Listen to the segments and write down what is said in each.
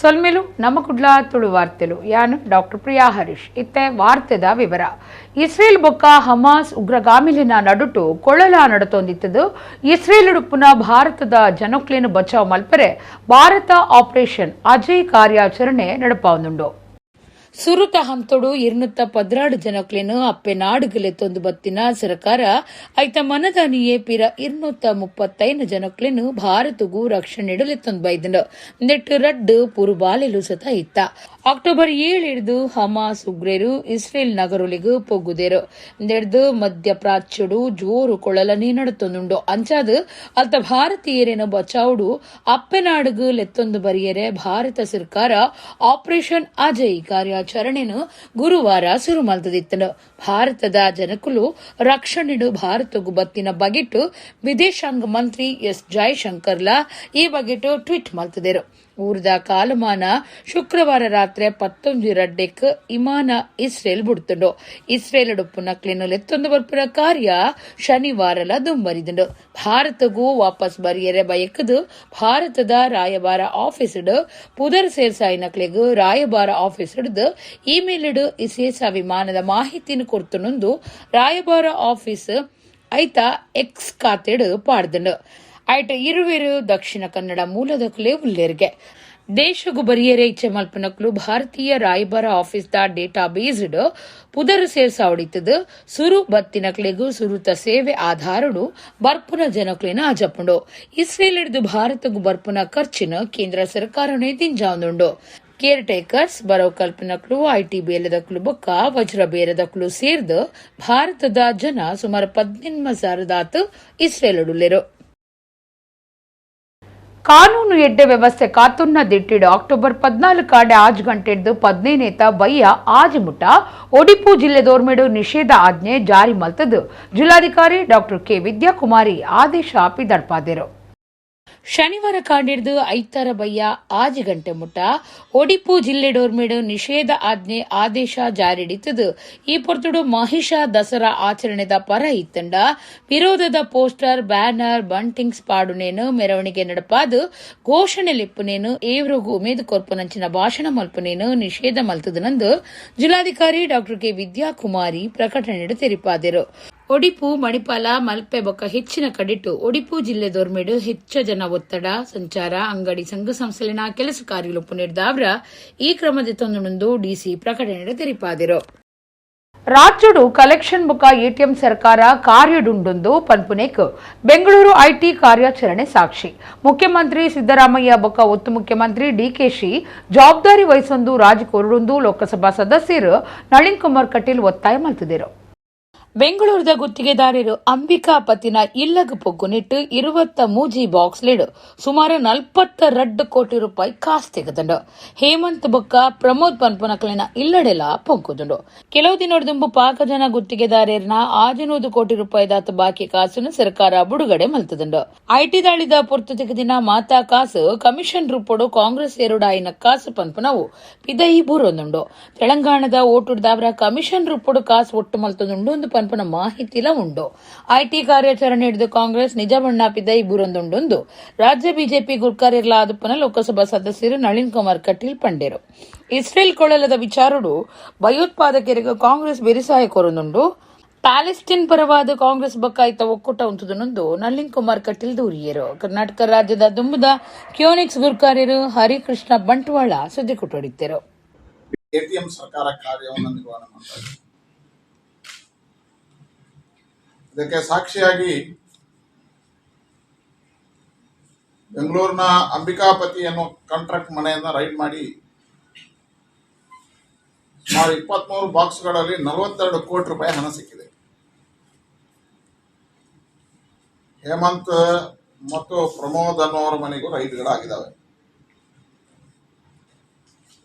ಸೊಲ್ಮೆಲು ನಮ್ಮ ಕುಡ್ಲ ತುಳು ವಾರ್ತೆಲು. ಯಾನು ಡಾಕ್ಟರ್ ಪ್ರಿಯಾ ಹರೀಶ್. ಇತ್ತೆ ವಾರ್ತೆದ ವಿವರ. ಇಸ್ರೇಲ್ ಬೊಕ್ಕ ಹಮಾಸ್ ಉಗ್ರಗಾಮಿಲಿನ ನಡುಟು ಕೊಳಲ ನಡತೊಂದಿತ್ತದು. ಇಸ್ರೇಲ್ ಉಡುಪುನ ಭಾರತದ ಜನಕ್ಲೇನು ಬಚಾವ್ ಮಲ್ಪರೆ ಭಾರತ ಆಪರೇಷನ್ ಅಜಯ್ ಕಾರ್ಯಾಚರಣೆ ನಡಪಾವೊಂದುಂಡು. ಸುರುತ ಹಂತೊಡು 212 ಜನಕ್ಲೆನ್ ಅಪ್ಪೆ ನಾಡುಗಲೆತ್ತೊಂದು ಬತ್ತಿನ ಸರ್ಕಾರ ಐತ ಮನದಾನಿಯೇ ಪಿರ 235 ಜನಕ್ಲೆನ್ ಭಾರತಗೂ ರಕ್ಷಣೆಡಲೆತ್ತೊಂದು ಬೈದಂಡು. ನೆಟ್ ರಡ್ಡ್ ಪುರುಬಾಲೆಲು ಸತ ಇತ್ತ. ಅಕ್ಟೋಬರ್ 7 ಹಮಾಸ್ ಉಗ್ರರು ಇಸ್ರೇಲ್ ನಗರೊಲಿಗ್ ಪೊಗ್ಗುದೆರು. ನೆಡ್ದು ಮಧ್ಯ ಪ್ರಾಚ್ಯಡು ಜೋರು ಕೊಳಲನೆ ನಡತೊಂದುಂಡು. ಅಂಚಾದ್ ಅಲ್ತ ಭಾರತೀಯರೇನು ಬಚಾವುಡು ಅಪ್ಪೆ ನಾಡುಗು ಲೆತ್ತೊಂದು ಬರಿಯರೆ ಭಾರತ ಸರ್ಕಾರ ಆಪರೇಷನ್ ಅಜಯ್ ಕಾರ್ಯಾಚರಣೆನು ಗುರುವಾರ ಶುರು ಮಲ್ತದಿತ್ತನು. ಭಾರತದ ಜನಕುಲು ರಕ್ಷಣೆಡು ಭಾರತಗು ಬತ್ತಿನ ಬಗೆಟ್ ವಿದೇಶಾಂಗ ಮಂತ್ರಿ ಎಸ್ ಜಯಶಂಕರ್ಲ ಈ ಬಗೆಟ್ ಟ್ವೀಟ್ ಮಲ್ತದೆರು. ಊರ್ದ ಕಾಲಮಾನ ಶುಕ್ರವಾರ ರಾತ್ರಿ 11:02ಕ್ಕೆ ಇಮಾನ ಇಸ್ರೇಲ್ ಬುಡ್ತುಂಡು. ಇಸ್ರೇಲ್ ಉಪ್ಪುನಕ್ಲೆನು ಲೆತ್ತೊಂದು ಬರ್ಪುನ ಕಾರ್ಯ ಶನಿವಾರಲ ದುಂಬರಿದುಂಡು. ಭಾರತಗೂ ವಾಪಸ್ ಬರಿಯರೆ ಬಯಕದು ಭಾರತದ ರಾಯಭಾರ ಆಫೀಸ್ ಪುದರ್ ಸೇರ್ಸಾಯಿನಕ್ಲೆಗ್ ರಾಯಭಾರ ಆಫೀಸ್ ಇಮೇಲ್ ಇಸೇಸ ವಿಮಾನದ ಮಾಹಿತಿನ ಕೊರ್ತುನೊಂದು ರಾಯಭಾರ ಆಫೀಸ್ ಐತ ಎಕ್ಸ್ ಖಾತೆಡ್ ಪಾಡ್ದುಂಡು. ಐಟ ಇರುವೆರು ದಕ್ಷಿಣ ಕನ್ನಡ ಮೂಲದಕ್ಲೆ ಉಲ್ಲೇರ್ಗೆ. ದೇಶಗು ಬರಿಯರೆ ಇಚ್ಛೆ ಮಲ್ಪನಕ್ಲು ಭಾರತೀಯ ರಾಯಭಾರ ಆಫೀಸ್ the data based ಪುದರ್ ಸೇರ್ಸಾವಡಿತದು. ಸುರು ಬತ್ತಿನಕ್ಲೆಗು ಸುರುತ ಸೇವೆ ಆಧಾರಡು ಬರ್ಪುನ ಜನಕ್ಲೆನ ಅಜಪುಂಡು. ಇಸ್ರೇಲ್ ಹಿಡಿದು ಭಾರತಗು ಬರ್ಪುನ ಖರ್ಚಿನ ಕೇಂದ್ರ ಸರ್ಕಾರನೇ ದಿಂಜಾವೊಂದುಂಡು. ಕೇರ್ ಟೇಕರ್ಸ್, ಬರವು ಕಲ್ಪನಕ್ಲು, IT ಬೇಲೆದಕ್ಲು ಬೊಕ್ಕ ವಜ್ರ ಬೇರೆದಕ್ಲು ಸೇರ್ದು ಭಾರತದ ಜನ ಸುಮಾರು 18,000ದಾತ್ ಇಸ್ರೇಲ್ ಕಾನೂನು ಎಡ್ಡೆ ವ್ಯವಸ್ಥೆ ಕಾತುನ್ನ ದಿಟ್ಟಿಡು ಅಕ್ಟೋಬರ್ 14 ಕಾಡೆ ಆಜ್ ಗಂಟೆಡ್ದು 15ನೇತ ಬಯ್ಯ ಆಜ್ ಮುಟ ಒಡಿಪು ಜಿಲ್ಲೆ ದೋರ್ಮೆಡು ನಿಷೇಧ ಆಜ್ಞೆ ಜಾರಿ ಮಲ್ತದು ಜಿಲ್ಲಾಧಿಕಾರಿ ಡಾಕ್ಟರ್ ಕೆ ವಿದ್ಯಾಕುಮಾರಿ ಆದೇಶ ಪಿದಡ್ಪಾದೆರು. ಶನಿವಾರ ಕಾಂಡಿಡ್ದು ಐತಾರ ಬಯ್ಯ ಆಜ್ ಗಂಟೆ ಮುಟ ಒಡಿಪು ಜಿಲ್ಲೆ ಡೋರ್ಮೇಡು ನಿಷೇಧ ಆಜ್ಞೆ ಆದೇಶ ಜಾರಿಡಿತದು. ಈ ಪೊರ್ತುಡು ಮಹಿಷ ದಸರಾ ಆಚರಣೆದ ಪರ ಇತ್ತಂಡ ವಿರೋಧದ ಪೋಸ್ಟರ್, ಬ್ಯಾನರ್, ಬಂಟಿಂಗ್ಸ್ ಪಾಡುನೇನು, ಮೆರವಣಿಗೆ ನಡಪಾದು ಘೋಷಣೆ ಲಿಪ್ಪುನೇನು, ಏವ್ರಗು ಉಮೇದು ಕೊರ್ಪುನಂಚಿನ ಭಾಷಣ ಮಲ್ಪುನೇನು ನಿಷೇಧ ಮಲ್ತದನಂದು ಜಿಲ್ಲಾಧಿಕಾರಿ ಡಾಕ್ಟರ್ ಕೆ ವಿದ್ಯಾಕುಮಾರಿ ಪ್ರಕಟಣೆ ತೆರಿಪಾದರು. ಒಡಿಪು, ಮಣಿಪಾಲ, ಮಲ್ಪೆ ಬೊಕ್ಕ ಹೆಚ್ಚಿನ ಕಡಿಟು ಒಡಿಪು ಜಿಲ್ಲೆ ದೊರ್ಮೆಡು ಹೆಚ್ಚ ಜನ ಒತ್ತಡ ಸಂಚಾರ, ಅಂಗಡಿ, ಸಂಘ ಸಂಸ್ಥೆಲಿನ ಕೆಲಸ ಕಾರ್ಯಲು ಪುನೆರ್ದಾವ್ರ ಈ ಕ್ರಮದ ತೊಂದಣೊಂದು ಡಿಸಿ ಪ್ರಕಟಣೆ ತೆರಿಪಾದಿರು. ರಾಜ್ಯಡು ಕಲೆಕ್ಷನ್ ಬುಕ್ಕ ಎಟಿಎಂ ಸರ್ಕಾರ ಕಾರ್ಯಡುಂಡೊಂದು ಪನ್ಪುನೇಕ್ ಬೆಂಗಳೂರು IT ಕಾರ್ಯಾಚರಣೆ ಸಾಕ್ಷಿ. ಮುಖ್ಯಮಂತ್ರಿ ಸಿದ್ದರಾಮಯ್ಯ ಬೊಕ್ಕ ಒತ್ತು ಮುಖ್ಯಮಂತ್ರಿ ಡಿಕೆಶಿ ಜವಾಬ್ದಾರಿ ವಹಿಸೊಂದು ರಾಜಕೋರಡೊಂದು ಲೋಕಸಭಾ ಸದಸ್ಯರು ನಳಿನ್ ಕುಮಾರ್ ಕಟೀಲ್ ಒತ್ತಾಯ ಮಲ್ತಿದರು. ಬೆಂಗಳೂರದ ಗುತ್ತಿಗೆದಾರರು ಅಂಬಿಕಾಪತಿನ ಇಲ್ಲಗ್ ಪೊಗ್ಗುನಿಟ್ಟು 23 ಬಾಕ್ಸ್ ಲೇಡು ಸುಮಾರು 42 ಕೋಟಿ ರೂಪಾಯಿ ಕಾಸು ತೆಗೆದುಂಡು. ಹೇಮಂತ್ ಬೊಕ್ಕ ಪ್ರಮೋದ್ ಪನ್ಪುನಕ್ಲೆನ ಇಲ್ಲಡೆಲ ಪೊಗ್ಗುದುಂಡು. ಕೆಲವು ದಿನೊಡ್ದುಂಬು ಪಾಕ ಜನ ಗುತ್ತಿಗೆದಾರರ್ನ 600 ಕೋಟಿ ರೂಪಾಯಿ ದಾತ ಬಾಕಿ ಕಾಸುನು ಸರ್ಕಾರ ಬಿಡುಗಡೆ ಮಲ್ತದುಂಡು. IT ದಾಳಿದ ಪೊರ್ತು ತೆಗೆದಿನ ಮಾತಾ ಕಾಸು ಕಮಿಷನ್ ರೂಪೊಡು ಕಾಂಗ್ರೆಸ್ ಏರುಡಾಯಿನ ಕಾಸು ಪನ್ಪುನವು ಪಿದಯಿ ಬೂರೊಂದುಂಡು. ತೆಲಂಗಾಣದ ಓಟುಡ್ದಾವರ ಕಮಿಷನ್ ರೂಪೊಡು ಕಾಸು ಒಟ್ಟು ಮಲ್ತದುಂಡು ಒಂದು ಪನ್ಪುನ ಮಾಹಿತಿಲ ಉಂಡು. IT ಕಾರ್ಯಾಚರಣೆ ಹಿಡಿದು ಕಾಂಗ್ರೆಸ್ ನಿಜ ಬಣ್ಣ ಪಿದಯಿ ಬೂರೊಂದುಂಡು ರಾಜ್ಯ ಬಿಜೆಪಿ ಗುರ್ಕಾರಿರ್ಲ ಆದುಪ್ಪನ ಲೋಕಸಭಾ ಸದಸ್ಯರು ನಳಿನ್ ಕುಮಾರ್ ಕಟೀಲ್ ಪಂಡೇರು. ಇಸ್ರೇಲ್ ಕೊಳಲದ ವಿಚಾರಡು ಭಯೋತ್ಪಾದಕರಿಗೆ ಕಾಂಗ್ರೆಸ್ ಬೆರಿಸಾಯ ಕೊರೊಂದುಂಡು. ಪ್ಯಾಲೆಸ್ಟೀನ್ ಪರವಾದ ಕಾಂಗ್ರೆಸ್ ಬಕ್ಕಾಯ್ತ ಒಕ್ಕೂಟ ಉಂಟುದನೊಂದು ನಳಿನ್ ಕುಮಾರ್ ಕಟೀಲ್ ದೂರಿಯರು. ಕರ್ನಾಟಕ ರಾಜ್ಯದ ದುಂಬುದ ಕ್ಯೋನಿಕ್ಸ್ ಗುರ್ಕಾರ್ಯರು ಹರಿಕೃಷ್ಣ ಬಂಟ್ವಾಳ ಸುದ್ದಿ ಕೊಟ್ಟೊಡಿದ್ದರು. ಎಟಿಎಂ ಸರ್ಕಾರ ಕಾರ್ಯವನ್ನು ನಿರ್ವಹಣೆ ಮಾಡ್ತಾ ಇದೆ. ಇದಕ್ಕೆ ಸಾಕ್ಷಿಯಾಗಿ ಬೆಂಗಳೂರಿನ ಅಂಬಿಕಾಪತಿ ಅನ್ನೋ ಕಾಂಟ್ರಾಕ್ಟ್ ಮನೆಯನ್ನ ರೈಡ್ ಮಾಡಿ ಸುಮಾರು 23 ಬಾಕ್ಸ್ಗಳಲ್ಲಿ 42 ಕೋಟಿ ರೂಪಾಯಿ ಹಣ ಸಿಕ್ಕಿದೆ. ಹೇಮಂತ್ ಮತ್ತು ಪ್ರಮೋದ್ ಅನ್ನೋರ ಮನೆಗೂ ರೈಡ್ಗಳಾಗಿದ್ದಾವೆ.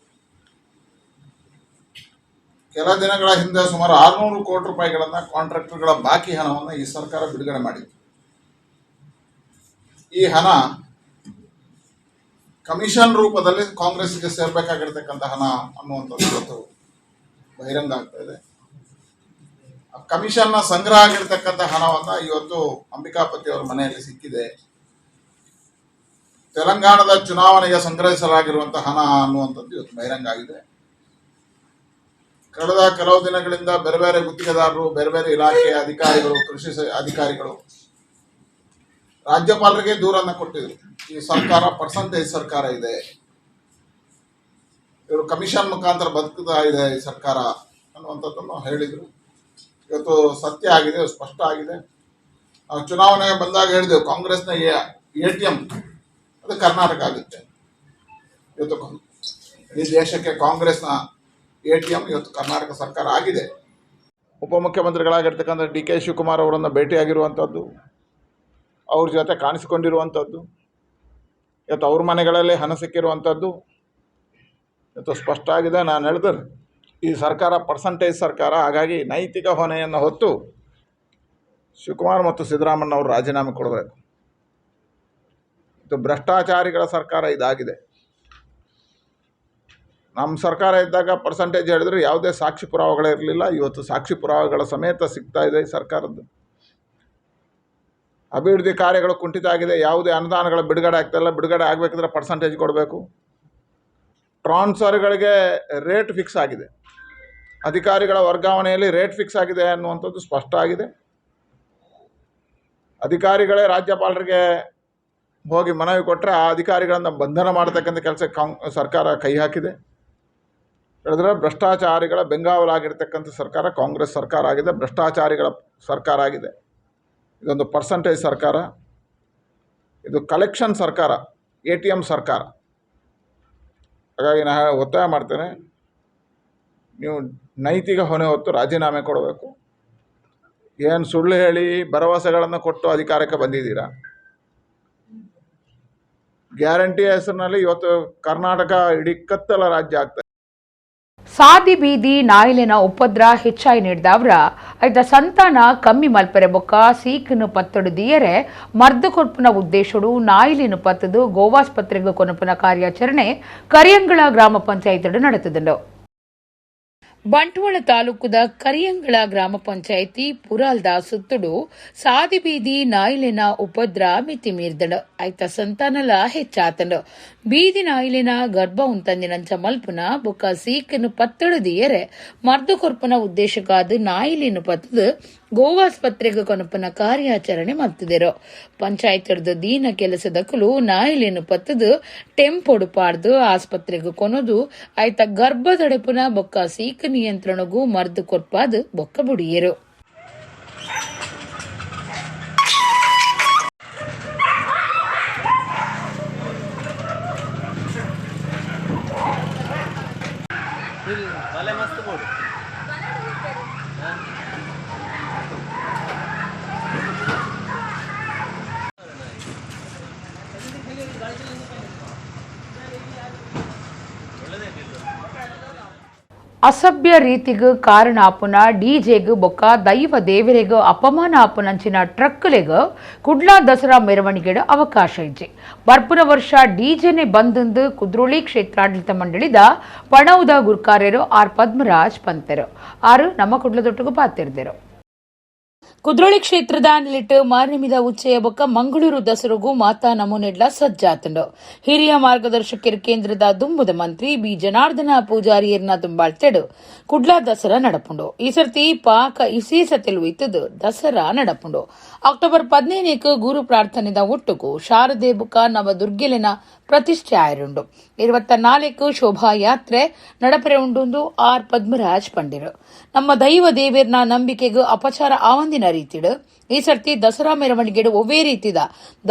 ಕೆಲ ದಿನಗಳ ಹಿಂದೆ ಸುಮಾರು 600 ಕೋಟಿ ರೂಪಾಯಿಗಳನ್ನ ಕಾಂಟ್ರಾಕ್ಟರ್ಗಳ ಬಾಕಿ ಹಣವನ್ನು ಈ ಸರ್ಕಾರ ಬಿಡುಗಡೆ ಮಾಡಿತ್ತು. ಈ ಹಣ ಕಮಿಷನ್ ರೂಪದಲ್ಲಿ ಕಾಂಗ್ರೆಸ್ಗೆ ಸೇರ್ಬೇಕಾಗಿರ್ತಕ್ಕಂಥ ಹಣ ಅನ್ನುವಂಥದ್ದು ಇವತ್ತು ಬಹಿರಂಗ ಆಗ್ತಾ ಇದೆ. ಕಮಿಷನ್ನ ಸಂಗ್ರಹ ಆಗಿರ್ತಕ್ಕಂಥ ಹಣವನ್ನ ಇವತ್ತು ಅಂಬಿಕಾಪತಿ ಅವರ ಮನೆಯಲ್ಲಿ ಸಿಕ್ಕಿದೆ. ತೆಲಂಗಾಣದ ಚುನಾವಣೆಗೆ ಸಂಗ್ರಹಿಸಲಾಗಿರುವಂತಹ ಹಣ ಅನ್ನುವಂಥದ್ದು ಇವತ್ತು ಬಹಿರಂಗ ಆಗಿದೆ. ಕಳೆದ ಕೆಲವು ದಿನಗಳಿಂದ ಬೇರೆ ಬೇರೆ ಗುತ್ತಿಗೆದಾರರು, ಬೇರೆ ಬೇರೆ ಇಲಾಖೆಯ ಅಧಿಕಾರಿಗಳು, ಕೃಷಿ ಅಧಿಕಾರಿಗಳು ರಾಜ್ಯಪಾಲರಿಗೆ ದೂರನ್ನು ಕೊಟ್ಟಿದ್ರು. ಈ ಸರ್ಕಾರ ಪರ್ಸೆಂಟೇಜ್ ಸರ್ಕಾರ ಇದೆ, ಇವರು ಕಮಿಷನ್ ಮುಖಾಂತರ ಬದುಕುತ್ತಾ ಇದೆ ಈ ಸರ್ಕಾರ ಅನ್ನುವಂಥದ್ದನ್ನು ಹೇಳಿದರು. ಇವತ್ತು ಸತ್ಯ ಆಗಿದೆ, ಸ್ಪಷ್ಟ ಆಗಿದೆ. ನಾವು ಚುನಾವಣೆ ಬಂದಾಗ ಹೇಳಿದೆವು, ಕಾಂಗ್ರೆಸ್ನ ಎಟಿಎಂ ಅದು ಕರ್ನಾಟಕ ಆಗುತ್ತೆ. ಇವತ್ತು ಈ ದೇಶಕ್ಕೆ ಕಾಂಗ್ರೆಸ್ನ ಎಟಿಎಂ ಇವತ್ತು ಕರ್ನಾಟಕ ಸರ್ಕಾರ ಆಗಿದೆ. ಉಪಮುಖ್ಯಮಂತ್ರಿಗಳಾಗಿರ್ತಕ್ಕಂಥ ಡಿ ಕೆ ಶಿವಕುಮಾರ್ ಅವರನ್ನು ಭೇಟಿಯಾಗಿರುವಂಥದ್ದು, ಅವ್ರ ಜೊತೆ ಕಾಣಿಸಿಕೊಂಡಿರುವಂಥದ್ದು, ಇವತ್ತು ಅವ್ರ ಮನೆಗಳಲ್ಲೇ ಹಣ ಸಿಕ್ಕಿರುವಂಥದ್ದು ಇವತ್ತು ಸ್ಪಷ್ಟ ಆಗಿದೆ. ನಾನು ಹೇಳಿದ್ರೆ ಈ ಸರ್ಕಾರ ಪರ್ಸೆಂಟೇಜ್ ಸರ್ಕಾರ, ಹಾಗಾಗಿ ನೈತಿಕ ಹೊಣೆಯನ್ನು ಹೊತ್ತು ಶಿವಕುಮಾರ್ ಮತ್ತು ಸಿದ್ದರಾಮಣ್ಣ ಅವರು ರಾಜೀನಾಮೆ ಕೊಡಬೇಕು. ಇದು ಭ್ರಷ್ಟಾಚಾರಿಗಳ ಸರ್ಕಾರ ಇದಾಗಿದೆ. ನಮ್ಮ ಸರ್ಕಾರ ಇದ್ದಾಗ ಪರ್ಸೆಂಟೇಜ್ ಹೇಳಿದ್ರು, ಯಾವುದೇ ಸಾಕ್ಷಿ ಪುರಾವೆಗಳಿರಲಿಲ್ಲ. ಇವತ್ತು ಸಾಕ್ಷಿ ಪುರಾವೆಗಳ ಸಮೇತ ಸಿಗ್ತಾ ಇದೆ ಈ ಸರ್ಕಾರದ್ದು. ಅಭಿವೃದ್ಧಿ ಕಾರ್ಯಗಳು ಕುಂಠಿತ ಆಗಿದೆ, ಯಾವುದೇ ಅನುದಾನಗಳ ಬಿಡುಗಡೆ ಆಗ್ತಾಯಿಲ್ಲ. ಬಿಡುಗಡೆ ಆಗಬೇಕಂದ್ರೆ ಪರ್ಸೆಂಟೇಜ್ ಕೊಡಬೇಕು. ಟ್ರಾನ್ಸ್ಫರ್ಗಳಿಗೆ ರೇಟ್ ಫಿಕ್ಸ್ ಆಗಿದೆ, ಅಧಿಕಾರಿಗಳ ವರ್ಗಾವಣೆಯಲ್ಲಿ ರೇಟ್ ಫಿಕ್ಸ್ ಆಗಿದೆ ಅನ್ನುವಂಥದ್ದು ಸ್ಪಷ್ಟ ಆಗಿದೆ. ಅಧಿಕಾರಿಗಳೇ ರಾಜ್ಯಪಾಲರಿಗೆ ಹೋಗಿ ಮನವಿ ಕೊಟ್ಟರೆ ಆ ಅಧಿಕಾರಿಗಳನ್ನು ಬಂಧನ ಮಾಡತಕ್ಕಂಥ ಕೆಲಸ ಸರ್ಕಾರ ಕೈ ಹಾಕಿದೆ. ಹೇಳಿದ್ರೆ ಭ್ರಷ್ಟಾಚಾರಿಗಳ ಬೆಂಗಾವಲಾಗಿರ್ತಕ್ಕಂಥ ಸರ್ಕಾರ ಕಾಂಗ್ರೆಸ್ ಸರ್ಕಾರ ಆಗಿದೆ, ಭ್ರಷ್ಟಾಚಾರಿಗಳ ಸರ್ಕಾರ ಆಗಿದೆ. ಇದೊಂದು ಪರ್ಸೆಂಟೇಜ್ ಸರ್ಕಾರ, ಇದು ಕಲೆಕ್ಷನ್ ಸರ್ಕಾರ, ಎಟಿಎಂ ಸರ್ಕಾರ. ಹಾಗಾಗಿ ನಾನು ಒತ್ತಾಯ ಮಾಡ್ತೇನೆ, ನೀವು ನೈತಿಕ ಹೊಣೆ ಹೊತ್ತು ರಾಜೀನಾಮೆ ಕೊಡಬೇಕು. ಏನು ಸುಳ್ಳು ಹೇಳಿ ಭರವಸೆಗಳನ್ನು ಕೊಟ್ಟು ಅಧಿಕಾರಕ್ಕೆ ಬಂದಿದ್ದೀರಾ? ಗ್ಯಾರಂಟಿ ಹೆಸರಿನಲ್ಲಿ ಇವತ್ತು ಕರ್ನಾಟಕ ಇಡೀ ಕತ್ತಲ ರಾಜ್ಯ ಆಗ್ತದೆ. ಸಾದಿ ಬೀದಿ ನಾಯಿಲಿನ ಉಪದ್ರ ಹೆಚ್ಚಾಯಿ ನೀಡಿದವರ ಐತ ಸಂತಾನ ಕಮ್ಮಿ ಮಲ್ಪೆರೆ ಬೊಕ್ಕ ಸೀಕನು ಪತ್ತಡು ದಿಯರೆ ಮರ್ದು ಕೊರ್ಪುನ ಉದ್ದೇಶಡು ನಾಯಿಲಿನ ಪತ್ತದು ಗೋವಾಸ್ಪತ್ರೆಗೆ ಕೊನಪುನ ಕಾರ್ಯಾಚರಣೆ ಕರಿಯಂಗಳ ಗ್ರಾಮ ಪಂಚಾಯತ್ ನಡೆತದುಂಡು. ಬಂಟ್ವಾಳ ತಾಲೂಕುದ ಕರಿಯಂಗಳ ಗ್ರಾಮ ಪಂಚಾಯಿತಿ ಪುರಾಲ್ದ ಸುತ್ತುಡು ಸಾದಿ ಬೀದಿ ನಾಯಿಲಿನ ಉಪದ್ರ ಮಿತಿ ಮೀರ್ದಳು. ಐತ ಸಂತಾನಲ ಹೆಚ್ಚಾತಂಡು. ಬೀದಿ ನಾಯಿಲಿನ ಗರ್ಭ ಉಂತಂದಿನಂಚ ಮಲ್ಪುನ ಬೊಕ್ಕ ಸೀಕನು ಪತ್ತಡು ದಿಯರೆ ಮರ್ದು ಕೊರ್ಪುನ ಉದ್ದೇಶಕ್ಕಾದ ನಾಯಿಲಿನ ಪತ್ತದು ಗೋವಾಸ್ಪತ್ರೆಗೆ ಕೊನಪುನ ಕಾರ್ಯಾಚರಣೆ ಮಲ್ತಿದೆರು. ಪಂಚಾಯತ್ ದೀನ ಕೆಲಸದಕ್ಕಲು ನಾಯಿಲಿನ ಪತ್ತದು ಟೆಂಪೊಡು ಪಾಡ್ದು ಆಸ್ಪತ್ರೆಗೆ ಕೊನದು ಐತ ಗರ್ಭ ತಡೆಪುನ ಬೊಕ್ಕ ಸೀಕ ನಿಯಂತ್ರಣಗೂ ಮರ್ದು ಕೊರ್ಪಾದು ಬೊಕ್ಕ ಬುಡಿಯರು. ಅಸಭ್ಯ ರೀತಿಗೂ ಕಾರಣ ಆಪುನ ಡಿಜೆಗ್ ಬೊಕ್ಕ ದೈವ ದೇವರೆಗ್ ಅಪಮಾನ ಆಪುನಂಚಿನ ಟ್ರಕ್ಲೆಗ್ ಕುಡ್ಲಾ ದಸರಾ ಮೆರವಣಿಗೆಡ್ ಅವಕಾಶ ಇಜ್ಜಿ. ಬರ್ಪುನ ವರ್ಷ ಡಿಜೆನೆ ಬಂದಂದು ಕುದ್ರೋಳಿ ಕ್ಷೇತ್ರಾಡಳಿತ ಮಂಡಳಿದ ಪಣವುದ ಗುರ್ಕಾರ್ಯರು ಆರ್ ಪದ್ಮರಾಜ್ ಪಂತೆರು. ಆರು ನಮ್ಮ ಕುಡ್ಲದೊಟ್ಟಿಗೂ ಪಾತಿರ್ದರು. ಕುದ್ರೋಳಿ ಕ್ಷೇತ್ರದ ನಿಲಿಟ್ಟು ಮಾರ್ನಿಮಿದ ಉಚ್ಚಯ ಬೊಕ್ಕ ಮಂಗಳೂರು ದಸರುಗು ಮಾತಾ ನಮೂನೆಡ್ಲ ಸಜ್ಜಾತುಂಡು. ಹಿರಿಯ ಮಾರ್ಗದರ್ಶಕರು ಕೇಂದ್ರದ ದುಂಬುದ ಮಂತ್ರಿ ಬಿ ಜನಾರ್ದನ ಪೂಜಾರಿಯರ್ನ ದುಂಬಾಳ್ತೆಡು ಕುಡ್ಲಾ ದಸರಾ ನಡಪುಂಡು. ಈ ಸರ್ತಿ ಪಾಕ ಇಸೀಸ ತೆಲುವಿತ್ತದು ದಸರಾ ನಡಪುಂಡು. ಅಕ್ಟೋಬರ್ 15ಕ್ಕೆ ಗುರು ಪ್ರಾರ್ಥನೆದ ಒಟ್ಟುಗು ಶಾರದೆ ಬುಕ್ಕ ನವದುರ್ಗೆಲಿನ ಪ್ರತಿಷ್ಠೆ ಆಯರುಂಡು. 24 ಶೋಭಾಯಾತ್ರೆ ನಡಪರೆ ಉಂಡುಂದು ಆರ್ ಪದ್ಮರಾಜ್ ಪಂಡಿರು. ನಮ್ಮ ದೈವ ದೇವೇರ್ನ ನಂಬಿಕೆಗೂ ಅಪಚಾರ ಆವಂದಿನ ರೀತಿಡು ಈ ಸರ್ತಿ ದಸರಾ ಮೆರವಣಿಗೆಡು ಒವ್ವೇ ರೀತಿದ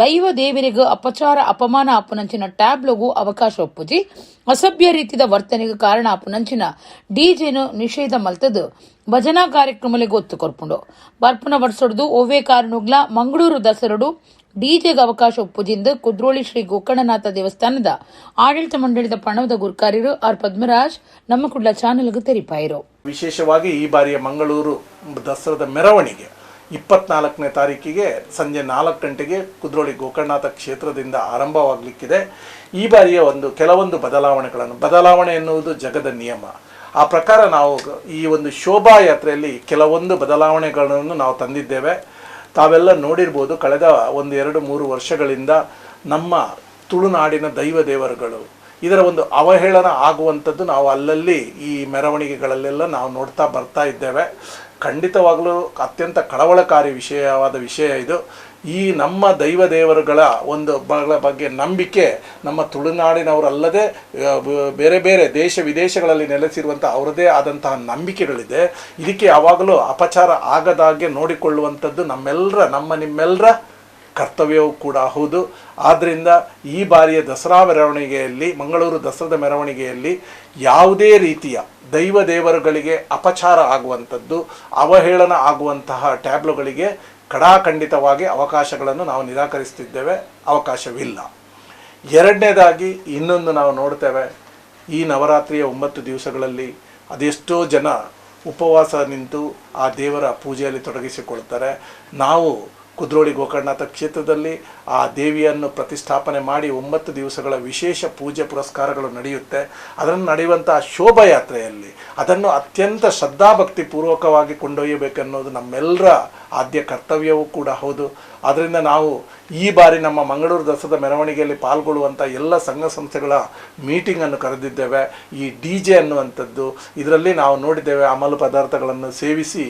ದೈವ ದೇವರಿಗೂ ಅಪಚಾರ ಅಪಮಾನ ಅಪ್ಪನಂಚಿನ ಟ್ಯಾಬ್ಲೋಗೂ ಅವಕಾಶ ಒಪ್ಪುಜಿ. ಅಸಭ್ಯ ರೀತಿದ ವರ್ತನೆಗೆ ಕಾರಣ ಅಪ್ಪನಂಚಿನ ಡಿಜೆನು ನಿಷೇಧ ಮಲ್ತದು ಭಜನಾ ಕಾರ್ಯಕ್ರಮಗಳಿಗೆ ಒತ್ತು ಕೊರ್ಪುಂಡು. ಬರ್ಪುನ ವರ್ಷೊಡ್ದು ಒವ್ವೇ ಕಾರಣುಗ್ಲ ಮಂಗಳೂರು ದಸರಡು ಡಿಜೆಗೆ ಅವಕಾಶ ಒಪ್ಪುಜಿಂದು ಕುದ್ರೋಳಿ ಶ್ರೀ ಗೋಕರ್ಣನಾಥ ದೇವಸ್ಥಾನದ ಆಡಳಿತ ಮಂಡಳಿದ ಪಣವದ ಗುರ್ಕಾರ್ಯರು ಆರ್ ಪದ್ಮರಾಜ್ ನಮ್ಮ ಕುಡ್ಲ ಚಾನೆಲ್ಗೆ ತೆರಿಪಾಯಿರು. ವಿಶೇಷವಾಗಿ ಈ ಬಾರಿಯ ಮಂಗಳೂರು ದಸರಾದ ಮೆರವಣಿಗೆ 24ನೇ ತಾರೀಕಿಗೆ ಸಂಜೆ 4 ಗಂಟೆಗೆ ಕುದ್ರೋಳಿ ಗೋಕರ್ಣನಾಥ ಕ್ಷೇತ್ರದಿಂದ ಆರಂಭವಾಗಲಿಕ್ಕಿದೆ. ಈ ಬಾರಿಯ ಕೆಲವೊಂದು ಬದಲಾವಣೆಗಳನ್ನು, ಬದಲಾವಣೆ ಎನ್ನುವುದು ಜಗದ ನಿಯಮ, ಆ ಪ್ರಕಾರ ನಾವು ಈ ಒಂದು ಶೋಭಾಯಾತ್ರೆಯಲ್ಲಿ ಕೆಲವೊಂದು ಬದಲಾವಣೆಗಳನ್ನು ನಾವು ತಂದಿದ್ದೇವೆ. ತಾವೆಲ್ಲ ನೋಡಿರ್ಬೋದು, ಕಳೆದ 1, 2, 3 ವರ್ಷಗಳಿಂದ ನಮ್ಮ ತುಳುನಾಡಿನ ದೈವ ದೇವರುಗಳು ಇದರ ಒಂದು ಅವಹೇಳನ ಆಗುವಂಥದ್ದು ನಾವು ಅಲ್ಲಲ್ಲಿ ಈ ಮೆರವಣಿಗೆಗಳಲ್ಲೆಲ್ಲ ನಾವು ನೋಡ್ತಾ ಬರ್ತಾ ಇದ್ದೇವೆ. ಖಂಡಿತವಾಗಲೂ ಅತ್ಯಂತ ಕಳವಳಕಾರಿ ವಿಷಯವಾದ ವಿಷಯ ಇದು. ಈ ನಮ್ಮ ದೈವ ದೇವರುಗಳ ಒಂದು ಬಗ್ಗೆ ನಂಬಿಕೆ ನಮ್ಮ ತುಳುನಾಡಿನವರಲ್ಲದೆ ಬೇರೆ ಬೇರೆ ದೇಶ ವಿದೇಶಗಳಲ್ಲಿ ನೆಲೆಸಿರುವಂಥ ಅವರದೇ ಆದಂತಹ ನಂಬಿಕೆಗಳಿದೆ. ಇದಕ್ಕೆ ಯಾವಾಗಲೂ ಅಪಚಾರ ಆಗದಾಗೆ ನೋಡಿಕೊಳ್ಳುವಂಥದ್ದು ನಮ್ಮ ನಿಮ್ಮೆಲ್ಲರ ಕರ್ತವ್ಯವೂ ಕೂಡ ಹೌದು. ಆದ್ದರಿಂದ ಈ ಬಾರಿಯ ದಸರಾ ಮೆರವಣಿಗೆಯಲ್ಲಿ, ಮಂಗಳೂರು ದಸರಾದ ಮೆರವಣಿಗೆಯಲ್ಲಿ ಯಾವುದೇ ರೀತಿಯ ದೈವ ದೇವರುಗಳಿಗೆ ಅಪಚಾರ ಆಗುವಂಥದ್ದು, ಅವಹೇಳನ ಆಗುವಂತಹ ಟ್ಯಾಬ್ಲುಗಳಿಗೆ ಕಡಾಖಂಡಿತವಾಗಿ ಅವಕಾಶಗಳನ್ನು ನಾವು ನಿರಾಕರಿಸ್ತಿದ್ದೇವೆ, ಅವಕಾಶವಿಲ್ಲ. ಎರಡನೇದಾಗಿ ಇನ್ನೊಂದು ನಾವು ನೋಡ್ತೇವೆ, ಈ ನವರಾತ್ರಿಯ 9 ದಿವಸಗಳಲ್ಲಿ ಅದೆಷ್ಟೋ ಜನ ಉಪವಾಸ ನಿಂತು ಆ ದೇವರ ಪೂಜೆಯಲ್ಲಿ ತೊಡಗಿಸಿಕೊಳ್ತಾರೆ. ನಾವು ಕುದ್ರೋಳಿ ಗೋಕರ್ಣನಾಥ ಕ್ಷೇತ್ರದಲ್ಲಿ ಆ ದೇವಿಯನ್ನು ಪ್ರತಿಷ್ಠಾಪನೆ ಮಾಡಿ 9 ದಿವಸಗಳ ವಿಶೇಷ ಪೂಜೆ ಪುರಸ್ಕಾರಗಳು ನಡೆಯುತ್ತೆ. ಅದನ್ನು ನಡೆಯುವಂಥ ಶೋಭಾಯಾತ್ರೆಯಲ್ಲಿ ಅದನ್ನು ಅತ್ಯಂತ ಶ್ರದ್ಧಾಭಕ್ತಿ ಪೂರ್ವಕವಾಗಿ ಕೊಂಡೊಯ್ಯಬೇಕನ್ನೋದು ನಮ್ಮೆಲ್ಲರ ಆದ್ಯ ಕರ್ತವ್ಯವೂ ಕೂಡ ಹೌದು. ಆದ್ದರಿಂದ ನಾವು ಈ ಬಾರಿ ನಮ್ಮ ಮಂಗಳೂರು ದಸರಾದ ಮೆರವಣಿಗೆಯಲ್ಲಿ ಪಾಲ್ಗೊಳ್ಳುವಂಥ ಎಲ್ಲ ಸಂಘ ಸಂಸ್ಥೆಗಳ ಮೀಟಿಂಗನ್ನು ಕರೆದಿದ್ದೇವೆ. ಈ ಡಿ ಜೆ ಅನ್ನುವಂಥದ್ದು ಇದರಲ್ಲಿ ನಾವು ನೋಡಿದ್ದೇವೆ, ಅಮಲು ಪದಾರ್ಥಗಳನ್ನು ಸೇವಿಸಿ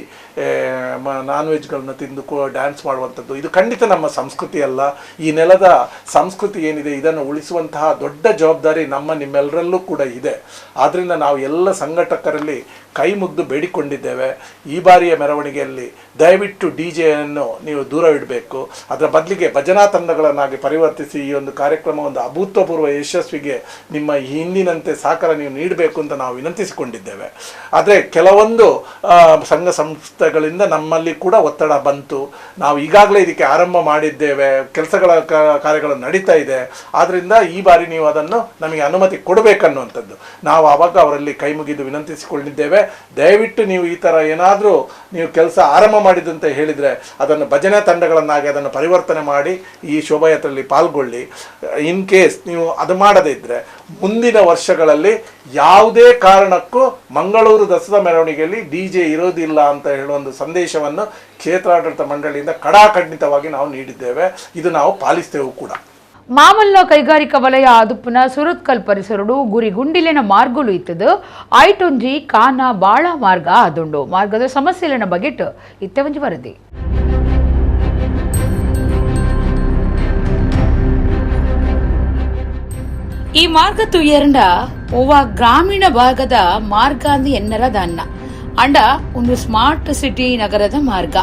ನಾನ್ ವೆಜ್ಗಳನ್ನು ತಿಂದು ಡ್ಯಾನ್ಸ್ ಮಾಡುವಂಥದ್ದು ಇದು ಖಂಡಿತ ನಮ್ಮ ಸಂಸ್ಕೃತಿ ಅಲ್ಲ. ಈ ನೆಲದ ಸಂಸ್ಕೃತಿ ಏನಿದೆ ಇದನ್ನು ಉಳಿಸುವಂತಹ ದೊಡ್ಡ ಜವಾಬ್ದಾರಿ ನಮ್ಮ ನಿಮ್ಮೆಲ್ಲರಲ್ಲೂ ಕೂಡ ಇದೆ. ಆದ್ದರಿಂದ ನಾವು ಎಲ್ಲ ಸಂಘಟಕರಲ್ಲಿ ಕೈ ಮುಗ್ದು ಬೇಡಿಕೊಂಡಿದ್ದೇವೆ, ಈ ಬಾರಿಯ ಮೆರವಣಿಗೆಯಲ್ಲಿ ದಯವಿಟ್ಟು ಡಿ ಜೆಯನ್ನು ನೀವು ದೂರವಿಡಬೇಕು, ಅದರ ಬದಲಿಗೆ ಭಜನಾ ತಂಡಗಳನ್ನಾಗಿ ಪರಿವರ್ತಿಸಿ ಈ ಒಂದು ಕಾರ್ಯಕ್ರಮ ಒಂದು ಅಭೂತಪೂರ್ವ ಯಶಸ್ವಿಗೆ ನಿಮ್ಮ ಹಿಂದಿನಂತೆ ಸಹಕಾರ ನೀವು ನೀಡಬೇಕು ಅಂತ ನಾವು ವಿನಂತಿಸಿಕೊಂಡಿದ್ದೇವೆ. ಆದರೆ ಕೆಲವೊಂದು ಸಂಘ ಸಂಸ್ಥೆಗಳಿಂದ ನಮ್ಮಲ್ಲಿ ಕೂಡ ಒತ್ತಡ ಬಂತು. ನಾವು ಈಗಾಗಲೇ ಇದಕ್ಕೆ ಆರಂಭ ಮಾಡಿದ್ದೇವೆ, ಕೆಲಸಗಳ ಕಾರ್ಯಗಳು ನಡೀತಾ ಇದೆ, ಆದ್ದರಿಂದ ಈ ಬಾರಿ ನೀವು ಅದನ್ನು ನಮಗೆ ಅನುಮತಿ ಕೊಡಬೇಕನ್ನುವಂಥದ್ದು ನಾವು ಆವಾಗ ಅವರಲ್ಲಿ ಕೈ ಮುಗಿದು ವಿನಂತಿಸಿಕೊಂಡಿದ್ದೇವೆ. ದಯವಿಟ್ಟು ನೀವು ಈ ಥರ ಏನಾದರೂ ನೀವು ಕೆಲಸ ಆರಂಭ ಮಾಡಿದಂತ ಹೇಳಿದರೆ ಅದನ್ನು ಭಜನೆ ತಂಡಗಳನ್ನಾಗಿ ಅದನ್ನು ಪರಿವರ್ತನೆ ಮಾಡಿ ಈ ಶೋಭಾಯಾತ್ರೆಯಲ್ಲಿ ಪಾಲ್ಗೊಳ್ಳಿ. ಇನ್ ಕೇಸ್ ನೀವು ಅದು ಮಾಡದೇ ಇದ್ದರೆ ಮುಂದಿನ ವರ್ಷಗಳಲ್ಲಿ ಯಾವುದೇ ಕಾರಣಕ್ಕೂ ಮಂಗಳೂರು ದಸರಾ ಮೆರವಣಿಗೆಯಲ್ಲಿ ಡಿ ಜೆ ಇರೋದಿಲ್ಲ ಅಂತ ಹೇಳುವ ಒಂದು ಸಂದೇಶವನ್ನು ಕ್ಷೇತ್ರಾಡಳಿತ ಮಂಡಳಿಯಿಂದ ಕಡಾಖಂಡಿತವಾಗಿ ನಾವು ನೀಡಿದ್ದೇವೆ. ಇದು ನಾವು ಪಾಲಿಸ್ತೇವೆ ಕೂಡ. ಮಾಮಲ್ಲ ಕೈಗಾರಿಕಾ ವಲಯ ಆದುಪ್ಪನ ಸುರತ್ಕಲ್ ಪರಿಸರಡು ಗುರಿ ಗುಂಡಿಲಿನ ಮಾರ್ಗಲು ಇತ್ತದು ಐಟೊಂಜಿ ಕಾನ ಬಾಳ ಮಾರ್ಗ ಆದುಂಡು. ಮಾರ್ಗದ ಸಮಸ್ಯೆಲಿನ ಬಗೆಟ್ ಇತ್ತೆವಂಜಿ ವರದಿ. ಈ ಮಾರ್ಗ ತುಯರ್ಂಡ ಓವ ಗ್ರಾಮೀಣ ಭಾಗದ ಮಾರ್ಗ ಅಂದು ಎನ್ನರ ದಾನ್ನ ಅಂಡ ಒಂದು ಸ್ಮಾರ್ಟ್ ಸಿಟಿ ನಗರದ ಮಾರ್ಗ.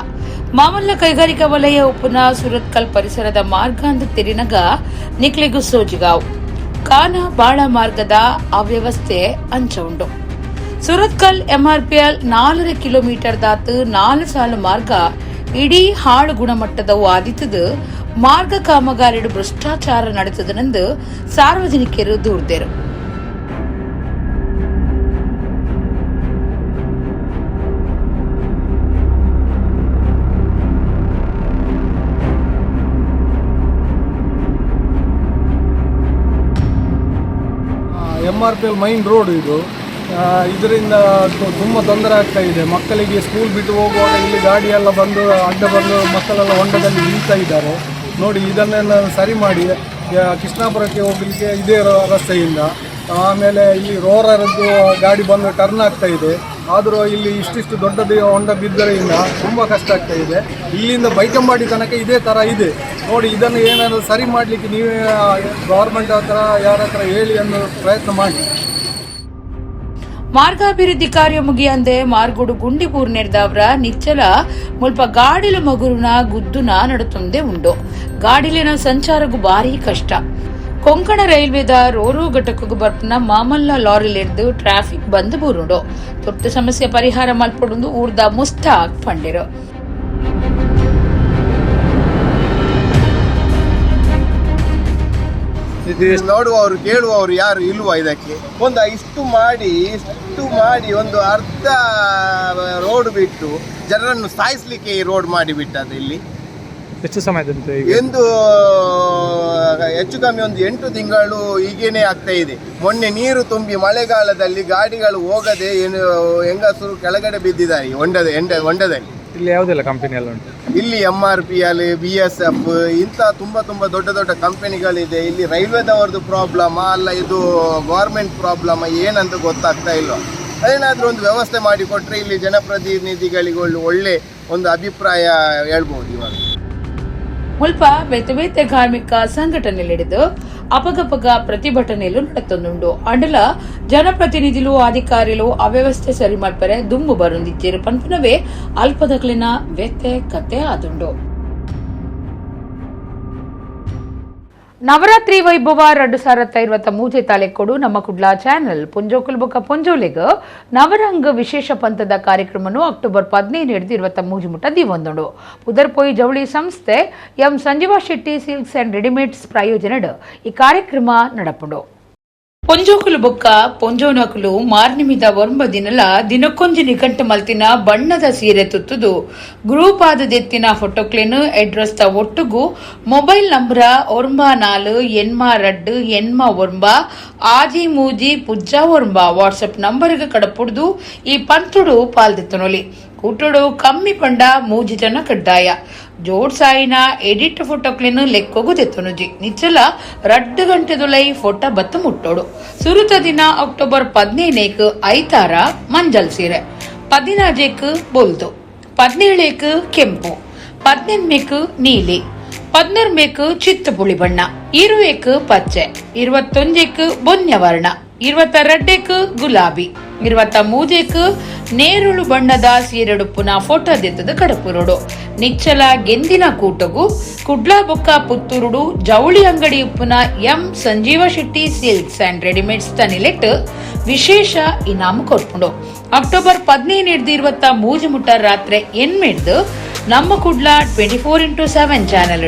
ಮಾಮಲ್ಲ ಕೈಗಾರಿಕಾ ವಲಯ ಉಪನ ಸುರತ್ಕಲ್ ಪರಿಸರದ ಮಾರ್ಗ ಅಂದು ತೆರಿನಗ ನಿಕ್ಲಿಗು ಸೋಜಿಗಾವ್ ಕಾನ ಬಾಳ ಮಾರ್ಗದ ಅವ್ಯವಸ್ಥೆ ಅಂಚ ಉಂಡು. ಸುರತ್ಕಲ್ ಎಂಆರ್ಪಿಎಲ್ 4.5 ಕಿಲೋಮೀಟರ್ ದಾತು 4 ಸಾಲು ಮಾರ್ಗ ಇಡೀ ಹಾಳು ಗುಣಮಟ್ಟದವು ಆದಿತ್ತದು ಮಾರ್ಗ ಕಾಮಗಾರಿಡು ಭ್ರಷ್ಟಾಚಾರ ನಡೆತದನೆಂದು ಸಾರ್ವಜನಿಕರು ದೂರ್ದೇರು. MRPL main road ಇದು. ಇದರಿಂದ ತುಂಬ ತೊಂದರೆ ಆಗ್ತಾ ಇದೆ ಮಕ್ಕಳಿಗೆ. ಸ್ಕೂಲ್ ಬಿಟ್ಟು ಹೋಗುವಾಗ ಇಲ್ಲಿ ಗಾಡಿಯೆಲ್ಲ ಬಂದು ಅಡ್ಡ ಬಂದು ಮಕ್ಕಳೆಲ್ಲ ಹೊಂಡದಲ್ಲಿ ಬೀಳ್ತಾ ಇದ್ದಾರೆ ನೋಡಿ. ಇದನ್ನೆಲ್ಲ ಸರಿ ಮಾಡಿ. ಕೃಷ್ಣಾಪುರಕ್ಕೆ ಹೋಗಲಿಕ್ಕೆ ಇದೇ ರಸ್ತೆಯಿಂದ, ಆಮೇಲೆ ಇಲ್ಲಿ ರೋರರದ್ದು ಗಾಡಿ ಬಂದು ಟರ್ನ್ ಆಗ್ತಾ ಇದೆ. ಆದರೂ ಇಲ್ಲಿ ಇಷ್ಟಿಷ್ಟು ದೊಡ್ಡದು ಹೊಂಡ ಬಿದ್ದರಿಂದ ತುಂಬ ಕಷ್ಟ ಆಗ್ತಾ ಇದೆ. ಇಲ್ಲಿಂದ ಬೈಕಂಬಾಡಿ ತನಕ ಇದೇ ಥರ ಇದೆ ನೋಡಿ. ಇದನ್ನು ಏನಾದರೂ ಸರಿ ಮಾಡಲಿಕ್ಕೆ ನೀವೇ ಗೌರ್ಮೆಂಟ್ ಹತ್ರ ಯಾರ ಹತ್ರ ಹೇಳಿ ಅನ್ನೋ ಪ್ರಯತ್ನ ಮಾಡಿ. ಮಾರ್ಗಾಭಿವೃದ್ಧಿ ಕಾರ್ಯ ಮುಗಿಯಂದೆ ಮಾರ್ಗೋಡು ಗುಂಡಿ ಪೂರ್ಣೆರ್ದವರ ನಿಚ್ಚಲ ಮುಲ್ಪ ಗಾಡಿಲ ಮಗುರುನ ಗುದ್ದುನ ನಡುತ್ತೊಂದೇ ಉಂಡು. ಗಾಡಿಲಿನ ಸಂಚಾರಗೂ ಭಾರಿ ಕಷ್ಟ. ಕೊಂಕಣ ರೈಲ್ವೆದ ರೋರೋ ಘಟಕಗೂ ಬರ್ಪುನ ಮಾಮಲ್ಲ ಲಾರಿಲಿರ್ದು ಟ್ರಾಫಿಕ್ ಬಂದ್ ಬೂರುಂಡು. ತುರ್ತು ಸಮಸ್ಯೆ ಪರಿಹಾರ ಮಲ್ಪೊಡುಂದು ಊರ್ದ ಮುಸ್ತಾಕ್ ಪಂಡಿರು. ನೋಡುವವರು ಕೇಳುವವರು ಯಾರು ಇಲ್ವಾ ಇದಕ್ಕೆ? ಒಂದು ಇಷ್ಟು ಮಾಡಿ ಒಂದು ಅರ್ಧ ರೋಡ್ ಬಿಟ್ಟು ಜನರನ್ನು ಸಾಯಿಸಲಿಕ್ಕೆ ಈ ರೋಡ್ ಮಾಡಿ ಬಿಟ್ಟದ್ದು ಇಲ್ಲಿ. ಎಷ್ಟು ಸಮಯದಂತೆ ಎಂದು ಹೆಚ್ಚು ಕಮ್ಮಿ ಒಂದು 8 ತಿಂಗಳು ಹೀಗೇನೆ ಆಗ್ತಾ ಇದೆ. ಮೊನ್ನೆ ನೀರು ತುಂಬಿ ಮಳೆಗಾಲದಲ್ಲಿ ಗಾಡಿಗಳು ಹೋಗದೆ ಏನು ಹೆಂಗಸರು ಕೆಳಗಡೆ ಬಿದ್ದಿದ್ದಾರೆ ಹೊಂಡದಲ್ಲಿ. ಇಲ್ಲಿ ಯಾವುದೆಲ್ಲ ಕಂಪನಿ ಎಲ್ಲ ಉಂಟು? ಇಲ್ಲಿ MRPL, BSF ಇಂಥ ತುಂಬ ತುಂಬ ದೊಡ್ಡ ದೊಡ್ಡ ಕಂಪನಿಗಳಿದೆ. ಇಲ್ಲಿ ರೈಲ್ವೆದವರದ್ದು ಪ್ರಾಬ್ಲಮ್ ಅಲ್ಲ, ಇದು ಗೌರ್ಮೆಂಟ್ ಪ್ರಾಬ್ಲಮ್ ಏನಂತ ಗೊತ್ತಾಗ್ತಾ ಇಲ್ಲ. ಏನಾದರೂ ಒಂದು ವ್ಯವಸ್ಥೆ ಮಾಡಿಕೊಟ್ರೆ ಇಲ್ಲಿ ಜನಪ್ರತಿನಿಧಿಗಳಿಗೆ ಒಳ್ಳೆ ಒಂದು ಅಭಿಪ್ರಾಯ ಹೇಳ್ಬೋದು ಇವಾಗ. ಮುಲ್ಪ ಬೇತೆ ಬೇತೆ ಧಾರ್ಮಿಕ ಸಂಘಟನೆಲಿಡಿದು ಅಪಗಪಗ ಪ್ರತಿಭಟನೆಯಲ್ಲೂ ನಡತೊಂದುಂಡು. ಅಂಡಲ ಜನಪ್ರತಿನಿಧಿಲು ಅಧಿಕಾರಿಲು ಅವ್ಯವಸ್ಥೆ ಸರಿ ಮಾಡ್ಪರೆ ದುಂಬು ಬರೊಂದಿಜ್ಜೆರ್ ಪನ್ಪುನವೇ ಅಲ್ಪದಕ್ಲಿನ ವ್ಯತೆ ಕತೆ ಆದುಂಡು. ನವರಾತ್ರಿ ವೈಭವ 2023 ತಾಲೀಕೊಡು ನಮ್ಮ ಕುಡ್ಲಾ ಚಾನೆಲ್ ಪುಂಜೋಕುಲ್ ಬೊಕ ಪೊಂಜೋಲೆಗ್ ನವರಂಗ್ ವಿಶೇಷ ಪಂಥದ ಕಾರ್ಯಕ್ರಮನು ಅಕ್ಟೋಬರ್ 15 ಹಿಡಿದು 23 ಮುಟ ದಿವಂದುಂಡು. ಪುದರ್ಪೋಯಿ ಜವಳಿ ಸಂಸ್ಥೆ M Sanjeeva Shetty silks and readymades ಪ್ರಾಯೋಜನಡ್ ಈ ಕಾರ್ಯಕ್ರಮ ನಡಪುಂಡು. ಪೊಂಜೋಕುಲು ಬೊಕ್ಕ ಪೊಂಜೋನಕುಲು ಮಾರ್ನಿಮಿದ 9 ದಿನಲ ದಿನಕ್ಕೊಂಜಿ ನಿಘಂಟು ಮಲ್ತಿನ ಬಣ್ಣದ ಸೀರೆ ತುತ್ತುದು ಗ್ರೂಪ್ ಆದ ದೆತ್ತಿನ ಫೋಟೋಕ್ಲೇನು ಅಡ್ರೆಸ್ ತ ಒಟ್ಟುಗು ಮೊಬೈಲ್ ನಂಬರ 94 82 89 ಆಜಿ ಮೂಜಿ ಪುಜ್ಜ 9 ವಾಟ್ಸಪ್ ನಂಬರ್ಗೆ ಕಡಪುಡ್ದು ಈ ಪಂತುಡು ಪಾಲ್ದೆತ್ತನೊಲಿ. ಕೂಟುಡು ಕಮ್ಮಿ ಪಂಡ ಮೂಜಿ ಜನ ಕಡ್ಡಾಯ. ಜೋಡ್ಸಾಯಿನ ಎಡಿಟ್ ಫೋಟೋಕ್ಲೇನು ಲೆಕ್ಕೊಗು ದೆತ್ತೊನುಜಿ. ನಿಚ್ಚಲ 2 ಗಂಟೆದುಲೈ ಫೋಟೋ ಬತ್ತು ಮುಟ್ಟೋಡು. ಸುರುತ ದಿನ ಅಕ್ಟೋಬರ್ 15 ಐತಾರ ಮಂಜಲ್ ಸೀರೆ, 14 ಬೊಲ್ದು, 17 ಕೆಂಪು, 18 ನೀಲಿ, 16 ಚಿತ್ತಪುಳಿ ಬಣ್ಣ, 20 ಪಚ್ಚೆ, 21 ಬೊನ್ಯ ವರ್ಣ, 22 ಗುಲಾಬಿ, 23 ನೇರುಳು ಬಣ್ಣದ ಸೀರೆಡುಪ್ಪುನ ಫೋಟೋ ದೆತ್ತದ ಕಡಪುರುಡು. ನಿಚ್ಚಲ ಗೆಂದಿನ ಕೂಟಗು ಕುಡ್ಲಾ ಬೊಕ್ಕ ಪುತ್ತೂರುಡು ಜವಳಿ ಅಂಗಡಿ ಉಪ್ಪುನ M Sanjeeva Shetty silks and readymades ತನಿಲೆಟ್ ವಿಶೇಷ ಇನಾಮು ಕೊರ್ಪುಂಡು. ಅಕ್ಟೋಬರ್ 15 23 ಮುಟ್ಟ ರಾತ್ರಿ 8 ನಮ್ಮ ಕುಡ್ಲಾ 24x7 channel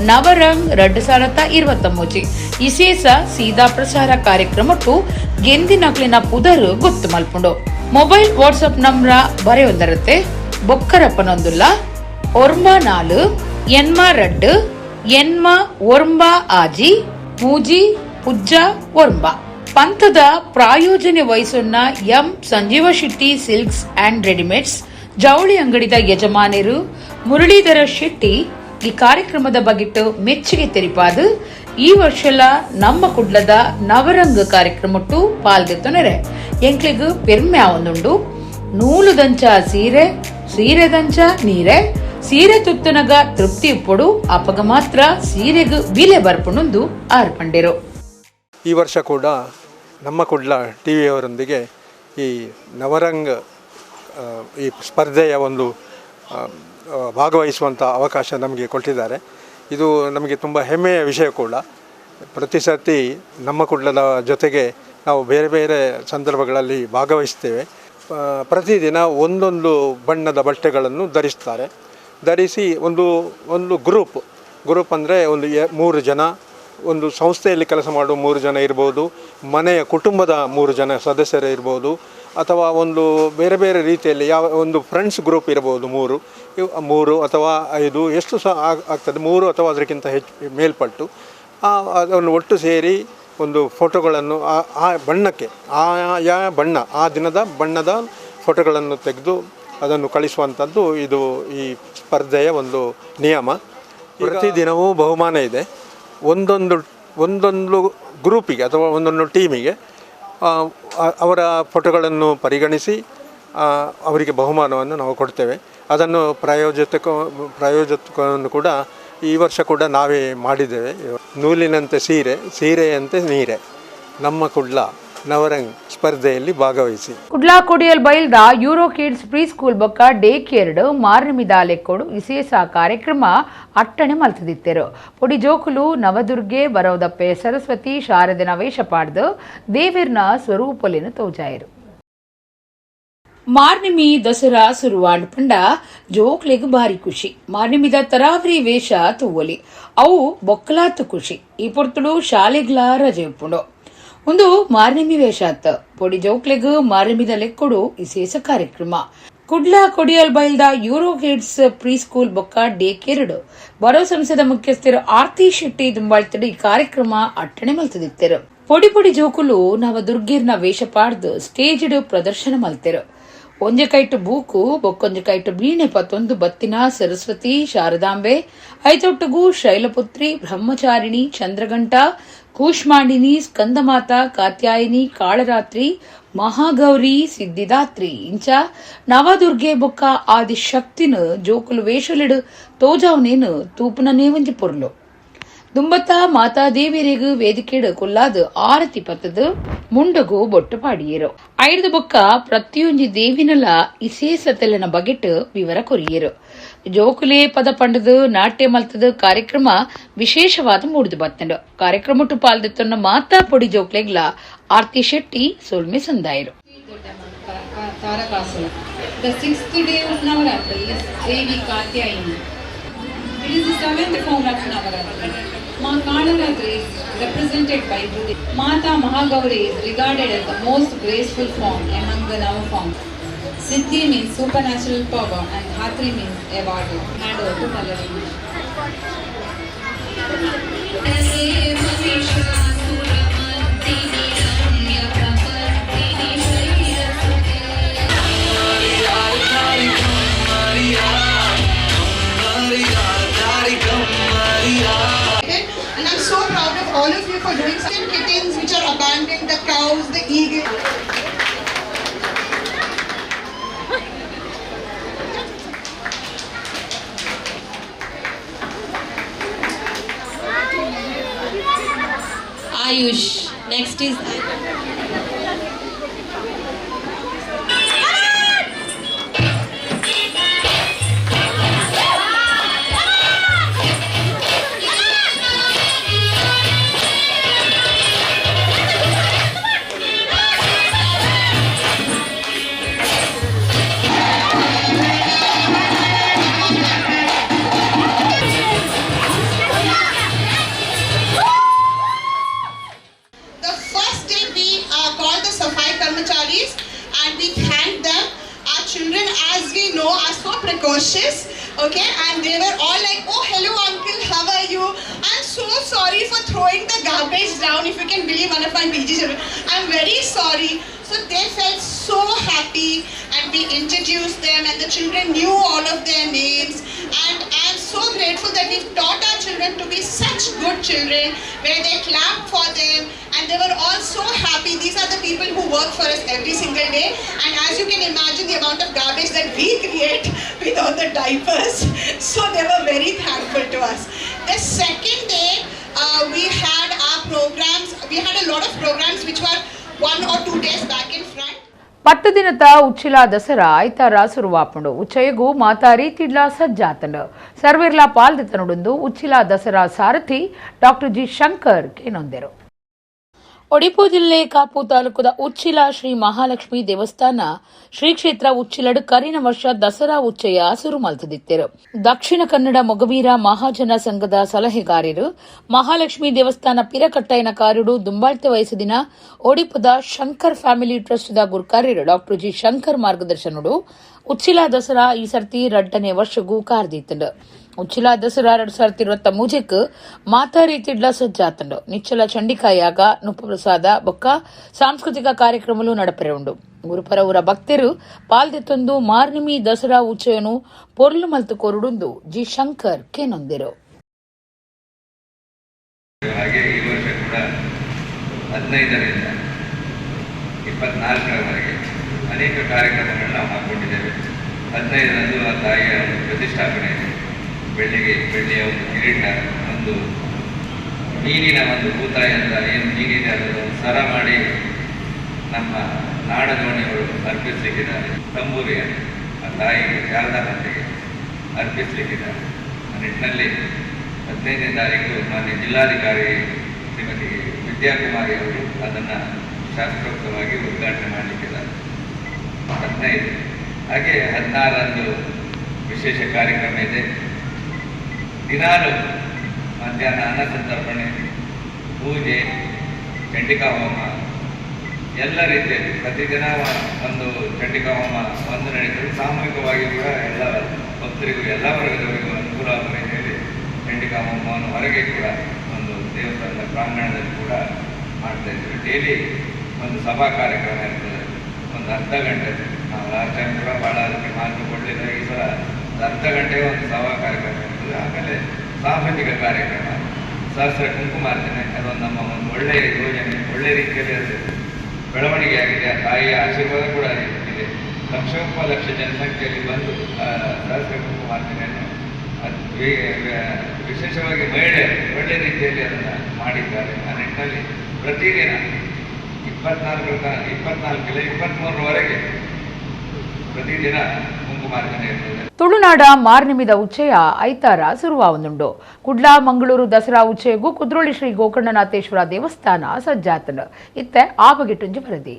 Navrang 2023 ಇಸೇಸ ಸೀದಾ ಪ್ರಸಾರ ಕಾರ್ಯಕ್ರಮಟ್ಟು ಗೆಂದಿನಕ್ಲಿನ ಪುದರು ಗೊತ್ತು ಮಲ್ಪುಂಡು. ಮೊಬೈಲ್ ವಾಟ್ಸಪ್ ನಂಬರ ಬರೆಯೊಂದರತ್ತೆ ಬೊಕ್ಕರಪ್ಪನೊಂದುಲ್ಲ 94 82 89 ಆಜಿ ಮೂಜಿ ಪುಜ್ಜ 9. ಪಂಥದ ಪ್ರಾಯೋಜನೆ ವಹಿಸೊನ್ನ M Sanjeeva Shetty silks and readymades ಜವಳಿ ಅಂಗಡಿದ ಯಜಮಾನರು ಮುರಳೀಧರ ಶೆಟ್ಟಿ ಈ ಕಾರ್ಯಕ್ರಮದ ಬಗಿಟ್ಟು ಮೆಚ್ಚುಗೆ ತೆರಿಪಾದು ಈ ವರ್ಷಲ ನಮ್ಮ ಕುಡ್ಲದ ನವರಂಗ ಕಾರ್ಯಕ್ರಮಟ್ಟು ಪಾಲ್ದೆತ್ತೊನೆರೆ ಎಂಕ್ಲಿಗ್ ಪೆರ್ಮೆ ಆವೊಂದುಂಡು. ನೂಲುದಂಚ ಸೀರೆ, ಸೀರೆದಂಚ ನೀರೆ, ಸೀರೆ ತುತ್ತನಗ ತೃಪ್ತಿ ಉಪ್ಪೊಡು, ಅಪಗ ಮಾತ್ರ ಸೀರೆಗ್ ಬಿಲೆ ಬರ್ಪುಣೊಂದು ಆರ್ ಪಂಡೆರು. ಈ ವರ್ಷ ಕೂಡ ನಮ್ಮ ಕುಡ್ಲ ಟಿ ವಿಯವರೊಂದಿಗೆ ಈ ನವರಂಗ್ ಈ ಸ್ಪರ್ಧೆಯ ಒಂದು ಭಾಗವಹಿಸುವಂಥ ಅವಕಾಶ ನಮಗೆ ಕೊಟ್ಟಿದ್ದಾರೆ. ಇದು ನಮಗೆ ತುಂಬ ಹೆಮ್ಮೆಯ ವಿಷಯ ಕೂಡ. ಪ್ರತಿ ಸರ್ತಿ ನಮ್ಮ ಕುಡ್ಲದ ಜೊತೆಗೆ ನಾವು ಬೇರೆ ಬೇರೆ ಸಂದರ್ಭಗಳಲ್ಲಿ ಭಾಗವಹಿಸ್ತೇವೆ. ಪ್ರತಿದಿನ ಒಂದೊಂದು ಬಣ್ಣದ ಬಟ್ಟೆಗಳನ್ನು ಧರಿಸ್ತಾರೆ. ಧರಿಸಿ ಒಂದು ಒಂದು ಗ್ರೂಪ್ ಅಂದರೆ ಒಂದು 3 ಜನ, ಒಂದು ಸಂಸ್ಥೆಯಲ್ಲಿ ಕೆಲಸ ಮಾಡುವ 3 ಜನ ಇರ್ಬೋದು, ಮನೆಯ ಕುಟುಂಬದ 3 ಜನ ಸದಸ್ಯರು ಇರ್ಬೋದು, ಅಥವಾ ಒಂದು ಬೇರೆ ಬೇರೆ ರೀತಿಯಲ್ಲಿ ಯಾವ ಒಂದು ಫ್ರೆಂಡ್ಸ್ ಗ್ರೂಪ್ ಇರ್ಬೋದು. 3 ಅಥವಾ 5 ಎಷ್ಟು ಸಹ ಆಗ್ತದೆ, 3 ಅಥವಾ ಅದಕ್ಕಿಂತ ಹೆಚ್ಚು ಮೇಲ್ಪಟ್ಟು ಅದನ್ನು ಒಟ್ಟು ಸೇರಿ ಒಂದು ಫೋಟೋಗಳನ್ನು ಆ ಬಣ್ಣಕ್ಕೆ ಆ ಬಣ್ಣ ಆ ದಿನದ ಬಣ್ಣದ ಫೋಟೋಗಳನ್ನು ತೆಗೆದು ಅದನ್ನು ಕಳಿಸುವಂಥದ್ದು ಇದು ಈ ಸ್ಪರ್ಧೆಯ ಒಂದು ನಿಯಮ. ಪ್ರತಿದಿನವೂ ಬಹುಮಾನ ಇದೆ. ಒಂದೊಂದು ಒಂದೊಂದು ಗ್ರೂಪಿಗೆ ಅಥವಾ ಒಂದೊಂದು ಟೀಮಿಗೆ ಅವರ ಫೋಟೋಗಳನ್ನು ಪರಿಗಣಿಸಿ ಅವರಿಗೆ ಬಹುಮಾನವನ್ನು ನಾವು ಕೊಡ್ತೇವೆ. ಅದನ್ನು ಪ್ರಾಯೋಜಕವನ್ನು ಕೂಡ ಈ ವರ್ಷ ಕೂಡ ನಾವೇ ಮಾಡಿದ್ದೇವೆ. ನೂಲಿನಂತೆ ಸೀರೆ, ಸೀರೆಯಂತೆ ನೀರೆ, ನಮ್ಮ ಕುಡ್ಲ ನವರಂಗ್ ಸ್ಪರ್ಧೆಯಲ್ಲಿ ಭಾಗವಹಿಸಿ. ಕುಡ್ಲಾ ಕೊಡಿಯಲ್ ಬೈಲ್ದ euro kids pre school ಬೊಕ್ಕ ಡೇ ಕೇರ್ಡ್ ಮಾರ್ನಿಮಿದ ಲೆಕ್ಕೋಡು ವಿಶೇಷ ಕಾರ್ಯಕ್ರಮ ಅಟ್ಟಣೆ ಮಲ್ತದಿತ್ತೆರು. ಪೊಡಿ ಜೋಕುಲು ನವದುರ್ಗೆ ಬರೋದಪ್ಪೆ ಸರಸ್ವತಿ ಶಾರದನ ವೇಷ ಪಾಡ್ದು ದೇವಿರ್ನ ಸ್ವರೂಪಲಿನ ತೋಜಾಯರು. ಮಾರ್ನಿಮಿ ದಸರಾ ಸುರುವಾಂಡ್ ಪಂಡ ಜೋಕ್ಲೆಗ್ ಬಾರಿ ಖುಷಿ. ಮಾರ್ನಿಮಿದ ತರಾವರಿ ವೇಷ ತೂವೊಲಿ ಅವು ಬೊಕ್ಕಲಾತು ಖುಷಿ. ಈ ಪೊರ್ತುಡು ಶಾಲೆಗ್ಲ ರಜೆ ಉಪ್ಪುಂಡು. ಒಂದು ಮಾರ್ನಿಮಿ ವೇಷ ಆತ ಪೊಡಿ ಜೋಕ್ಲೆಗ್ ಮಾರ್ನಿಮಿದ ಲೆಕ್ಕೊಡು ವಿಶೇಷ ಕಾರ್ಯಕ್ರಮ. ಕುಡ್ಲಾ ಕೊಡಿಯಲ್ ಬೈಲ್ದ euro kids pre school ಬೊಕ್ಕ ಡೇ ಕೇರ್ಡ್ ಬರೋ ಸಂಸ್ಥೆದ ಮುಖ್ಯಸ್ಥರು ಆರ್ತಿ ಶೆಟ್ಟಿ ದುಂಬಾಳ್ತಡು ಈ ಕಾರ್ಯಕ್ರಮ ಅಟ್ಟಣೆ ಮಲ್ತದಿತ್ತೆರು. ಪೊಡಿ ಪೊಡಿ ಜೋಕುಲು ನವ ದುರ್ಗಿರ್ನ ವೇಷ ಪಾಡ್ದು ಸ್ಟೇಜ್ಡ್ ಪ್ರದರ್ಶನ ಮಲ್ತೆರು. ಒಂಜೆ ಕೈಟ್ ಬೂಕು ಬೊಕ್ಕೊಂಜೆ ಕೈಟ್ ವೀಣೆ ಪತ್ತೊಂದು ಬತ್ತಿನ ಸರಸ್ವತಿ ಶಾರದಾಂಬೆ ಐತೊಟ್ಟುಗು ಶೈಲಪುತ್ರಿ ಬ್ರಹ್ಮಚಾರಿಣಿ ಚಂದ್ರಘಂಟ ಕೂಷ್ಮಾಂಡಿನಿ ಸ್ಕಂದಮಾತ ಕಾತ್ಯಾಯಿನಿ ಕಾಳರಾತ್ರಿ ಮಹಾಗೌರಿ ಸಿದ್ಧಿದಾತ್ರಿ ಇಂಚ ನವದುರ್ಗೆ ಬೊಕ್ಕ ಆದಿ ಶಕ್ತಿನ ಜೋಕುಲು ವೇಷಲಿಡು ತೋಜಾವ್ನೇನು ತೂಪುನನೇ ಒಂಜಿ ಪೊರ್ಲು. ದುಂಬತ್ತ ಮಾತಾದೇವಿಯರಿಗೂ ವೇದಿಕೆಡು ಕೊಲ್ಲಾದು ಆರತಿ ಪತ್ತದು ಮುಂಡಗು ಬೊಟ್ಟು ಪಾಡಿಯರು. ಐದು ಬೊಕ್ಕ ಪ್ರತಿಯೊಂಜಿ ದೇವಿನಲ ಇಸೇಸತೆಲನ ಬಗೆಟ್ ವಿವರ ಕೊರಿಯರು. ಜೋಕುಲೆ ಪದ ಪಂಡದು ನಾಟ್ಯ ಮಲ್ತದು ಕಾರ್ಯಕ್ರಮ ವಿಶೇಷವಾದ ಮೂಡಿದು ಬತ್ತಂಡು. ಕಾರ್ಯಕ್ರಮಟ್ಟು ಪಾಲ್ದೆತ್ತೊನ್ನ ಮಾತಾ ಪೊಡಿ ಜೋಕ್ಲೆಗ್ಲ ಆರ್ತಿ ಶೆಟ್ಟಿ ಸೊಲ್ಮೆ ಸಂದಾಯರು. Tarakasura. The sixth day of Navaratri is Devi Katyayani. It is the seventh form of Navaratri. Ma Kalaratri is represented by Buddha. Mata Mahagauri is regarded as the most graceful form among the Nava forms. Siddhi means supernatural power and Dhatri means a warrior. Hand over to Pallavi. And I'm so proud of all of you for doing some kittens which are abandoned, the cows, the eagle. Ayush. Next is precocious, okay, and they were all like, oh hello uncle, how are you? I'm so sorry for throwing the garbage down, if you can believe, one of my PG children, I'm very sorry. So they felt so happy and we introduced them and the children knew all of their names, and I'm so grateful that we've taught our children to be such good children, where they clapped for them and they were all so happy. These are the people who work for us every single day, and as you can imagine the amount of garbage that we create with all the diapers, so they were very thankful to us. The second day we had our programs, we had a lot of programs which were 1 or 2 days back in front. 10 ದಿನದ ಉಚ್ಚಿಲ ದಸರಾ ಐತಾರ ಸುರುವಾಪುಂಡು. ಉಚ್ಚಯಗು ಮಾತಾ ರೀತಿಡ್ಲ ಸಜ್ಜಾತಂಡು. ಸರ್ವಿರ್ಲಾ ಪಾಲ್ದೆತ್ತನುಡುಂದು ಉಚ್ಚಿಲ ದಸರಾ ಸಾರಥಿ doctor G Shankar ಕೇನೊಂದೆರು. Odipu ಜಿಲ್ಲೆ ಕಾಪು ತಾಲೂಕುದ ಉಚ್ಚಿಲ ಶ್ರೀ ಮಹಾಲಕ್ಷ್ಮಿ ದೇವಸ್ಥಾನ ಶ್ರೀ ಕ್ಷೇತ್ರ ಉಚ್ಚಿಲಡು ಕರಿನ ವರ್ಷ ದಸರಾ ಉಚ್ಚಯ ಸುರು ಮಲ್ತದಿತ್ತೆರು. ದಕ್ಷಿಣ ಕನ್ನಡ ಮೊಗವೀರ ಮಹಾಜನ ಸಂಘದ ಸಲಹೆಗಾರರು ಮಹಾಲಕ್ಷ್ಮಿ ದೇವಸ್ಥಾನ ಪಿರಕಟ್ಟೈನ ಕಾರುಡು ದುಂಬಾಳ್ತೆ ವಯಸ್ಸುದಿನ ಒಡಿಪುದ ಶಂಕರ್ ಫ್ಯಾಮಿಲಿ ಟ್ರಸ್ಟ್ the ಗುರ್ಕಾರ್ಯರು ಡಾಕ್ಟರ್ ಜಿ ಶಂಕರ್ ಮಾರ್ಗದರ್ಶನಡು ಉಚ್ಚಿಲ ದಸರಾ ಈ ಸರ್ತಿ 2ನೇ ವರ್ಷಗೂ ಕಾರ್ದಿತ್ತಂಡು. ಉಚ್ಚಿಲ ದಸರಾ 2023 ಮಾತಾ ರೀತಿಡ್ಲ ಸಜ್ಜಾತಂಡು. ನಿಚ್ಚಲ ಚಂಡಿಕಾಯಾಗ ನುಪ್ಪುಪ್ರಸಾದ ಬೊಕ್ಕ ಸಾಂಸ್ಕೃತಿಕ ಕಾರ್ಯಕ್ರಮಲು ನಡಪರೆ ಉಂಡು. ಗುರುಪರವರ ಭಕ್ತರು ಪಾಲ್ದೆತ್ತೊಂದು ಮಾರ್ನಿಮಿ ದಸರಾ ಉಚ್ಚಯನು ಪೊರ್ಲು ಮಲ್ತು ಕೊರುಡುಂದು ಜಿ ಶಂಕರ್ ಕೇನೊಂದಿರು. ಹಾಗೆ ಈ ವರ್ಷ ಕೂಡ 15ರಿಂದ 24ರವರೆಗೆ ಅನೇಕ ಕಾರ್ಯಕ್ರಮಗಳನ್ನು ನಾವು ಹಾಕಿಕೊಂಡಿದ್ದೇವೆ. 15ರಂದು ಆ ತಾಯಿಯ ಒಂದು ಪ್ರತಿಷ್ಠಾಪನೆ ಇದೆ. ಬೆಳ್ಳಿಯ ಒಂದು ಕಿರೀಟ, ಒಂದು ಮೀನಿನ ಒಂದು ಭೂತಾಯಿ ಅಂತ ಏನು ಮೀನಿದೆ ಅದನ್ನು ಸರ ಮಾಡಿ ನಮ್ಮ ನಾಡದೋಣಿಯವರು ಅರ್ಪಿಸಲಿಕ್ಕಿದ್ದಾರೆ. ತಂಬೂರಿಯನ್ನು ಆ ತಾಯಿಗೆ ಶಾರದಾ ಮಾತೆಗೆ ಅರ್ಪಿಸಲಿಕ್ಕಿದ್ದಾರೆ. ಆ ನಿಟ್ಟಿನಲ್ಲಿ 15ನೇ ತಾರೀಕು ಮಾನ್ಯ ಜಿಲ್ಲಾಧಿಕಾರಿ ಶ್ರೀಮತಿ ವಿದ್ಯಾಕುಮಾರಿ ಅವರು ಅದನ್ನು ಶಾಸ್ತ್ರೋಕ್ತವಾಗಿ ಉದ್ಘಾಟನೆ ಮಾಡಲಿಕ್ಕಿದ್ದಾರೆ 15. ಹಾಗೆ 16ರಂದು ವಿಶೇಷ ಕಾರ್ಯಕ್ರಮ ಇದೆ. ದಿನಾಲು ಮಧ್ಯಾಹ್ನ ಅನ್ನ ಸಂತರ್ಪಣೆ, ಪೂಜೆ, ಚಂಡಿಕಾ ಹೋಮ ಎಲ್ಲ ರೀತಿಯಲ್ಲಿ ಪ್ರತಿದಿನ ಒಂದು ಚಂಡಿಕಾ ಹೋಮ ಒಂದು ನಡೀತದೆ. ಸಾಮೂಹಿಕವಾಗಿ ಕೂಡ ಎಲ್ಲ ಭಕ್ತರಿಗೂ ಎಲ್ಲ ವರ್ಗದವರಿಗೂ ಅನುಕೂಲ ಆಗುವ ರೀತಿಯಲ್ಲಿ ಚಂಡಿಕಾ ಹೋಮವನ್ನು ಹೊರಗೆ ಕೂಡ ಒಂದು ದೇವಸ್ಥಾನದ ಪ್ರಾಂಗಣದಲ್ಲಿ ಕೂಡ ಮಾಡ್ತಾ ಇದ್ದೀವಿ. ಡೈಲಿ ಒಂದು ಸಭಾ ಕಾರ್ಯಕ್ರಮ ಇರ್ತದೆ, ಒಂದು ಅರ್ಧ ಗಂಟೆ ನಾವು ಲಾಸ್ಟ್ ಟೈಮ್ ಕೂಡ ಭಾಳ ಅದಕ್ಕೆ ಮಹತ್ವ ಕೊಡಲಿಲ್ಲ. ಈ ಸಲ ಒಂದು ಅರ್ಧ ಗಂಟೆಗೆ ಒಂದು ಸಭಾ ಕಾರ್ಯಕ್ರಮ ಇರ್ತದೆ. ಆಮೇಲೆ ಸಾಂಸ್ಕೃತಿಕ ಕಾರ್ಯಕ್ರಮ, ಸಹಸ್ರ ಕುಂಕುಮಾರ್ಚನೆ, ಅದೊಂದು ನಮ್ಮ ಒಂದು ಒಳ್ಳೆಯ ಯೋಜನೆ, ಒಳ್ಳೆಯ ರೀತಿಯಲ್ಲಿ ಅದು ಬೆಳವಣಿಗೆ ಆಗಿದೆ. ಆ ತಾಯಿಯ ಆಶೀರ್ವಾದ ಕೂಡ ಇದೆ. ಲಕ್ಷೋಪಲಕ್ಷ ಜನಸಂಖ್ಯೆಯಲ್ಲಿ ಬಂದು ಸಹಸ್ರ ಕುಂಕುಮಾರ್ಚನೆಯನ್ನು ಅದು ವಿಶೇಷವಾಗಿ ಮಹಿಳೆಯರು ಒಳ್ಳೆಯ ರೀತಿಯಲ್ಲಿ ಅದನ್ನು ಮಾಡಿದ್ದಾರೆ. ಆ ನಿಟ್ಟಿನಲ್ಲಿ ಪ್ರತಿದಿನ 24 23ರವರೆಗೆ ಪ್ರತಿದಿನ ಕುಂಕುಮಾರ್ಚನೆ ಇರ್ತದೆ. ತುಳುನಾಡ ಮಾರ್ನಿಮಿದ ಉಚ್ಚಯ ಐತಾರ ಸುರುವಾವನುಂಡು. ಕುಡ್ಲ ಮಂಗಳೂರು ದಸರಾ ಉಚ್ಚಯಗೂ ಕುದ್ರೋಳಿ ಶ್ರೀ ಗೋಕರ್ಣನಾಥೇಶ್ವರ ದೇವಸ್ಥಾನ ಸಜ್ಜಾತನ. ಇತ್ತೆ ಆ ಬಗೆಟುಂಜಿ ವರದಿ.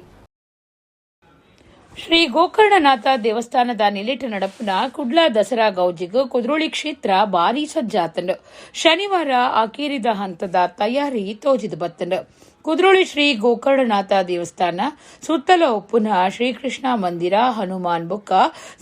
ಶ್ರೀ ಗೋಕರ್ಣನಾಥ ದೇವಸ್ಥಾನದ ನಿಲೆಟ ನಡಪುನ ಕುಡ್ಲ ದಸರಾ ಗೌಜಿಗೂ ಕುದ್ರೋಳಿ ಕ್ಷೇತ್ರ ಭಾರೀ ಸಜ್ಜಾತನು. ಶನಿವಾರ ಅಕೇರಿದ ಹಂತದ ತಯಾರಿ ತೋಜಿದ ಬತ್ತನು. ಕುದ್ರೋಳಿ ಶ್ರೀ ಗೋಕರ್ಣನಾಥ ದೇವಸ್ಥಾನ ಸುತ್ತಲ ಉಪ್ಪುನ ಶ್ರೀಕೃಷ್ಣ ಮಂದಿರ, ಹನುಮಾನ್ ಬೊಕ್ಕ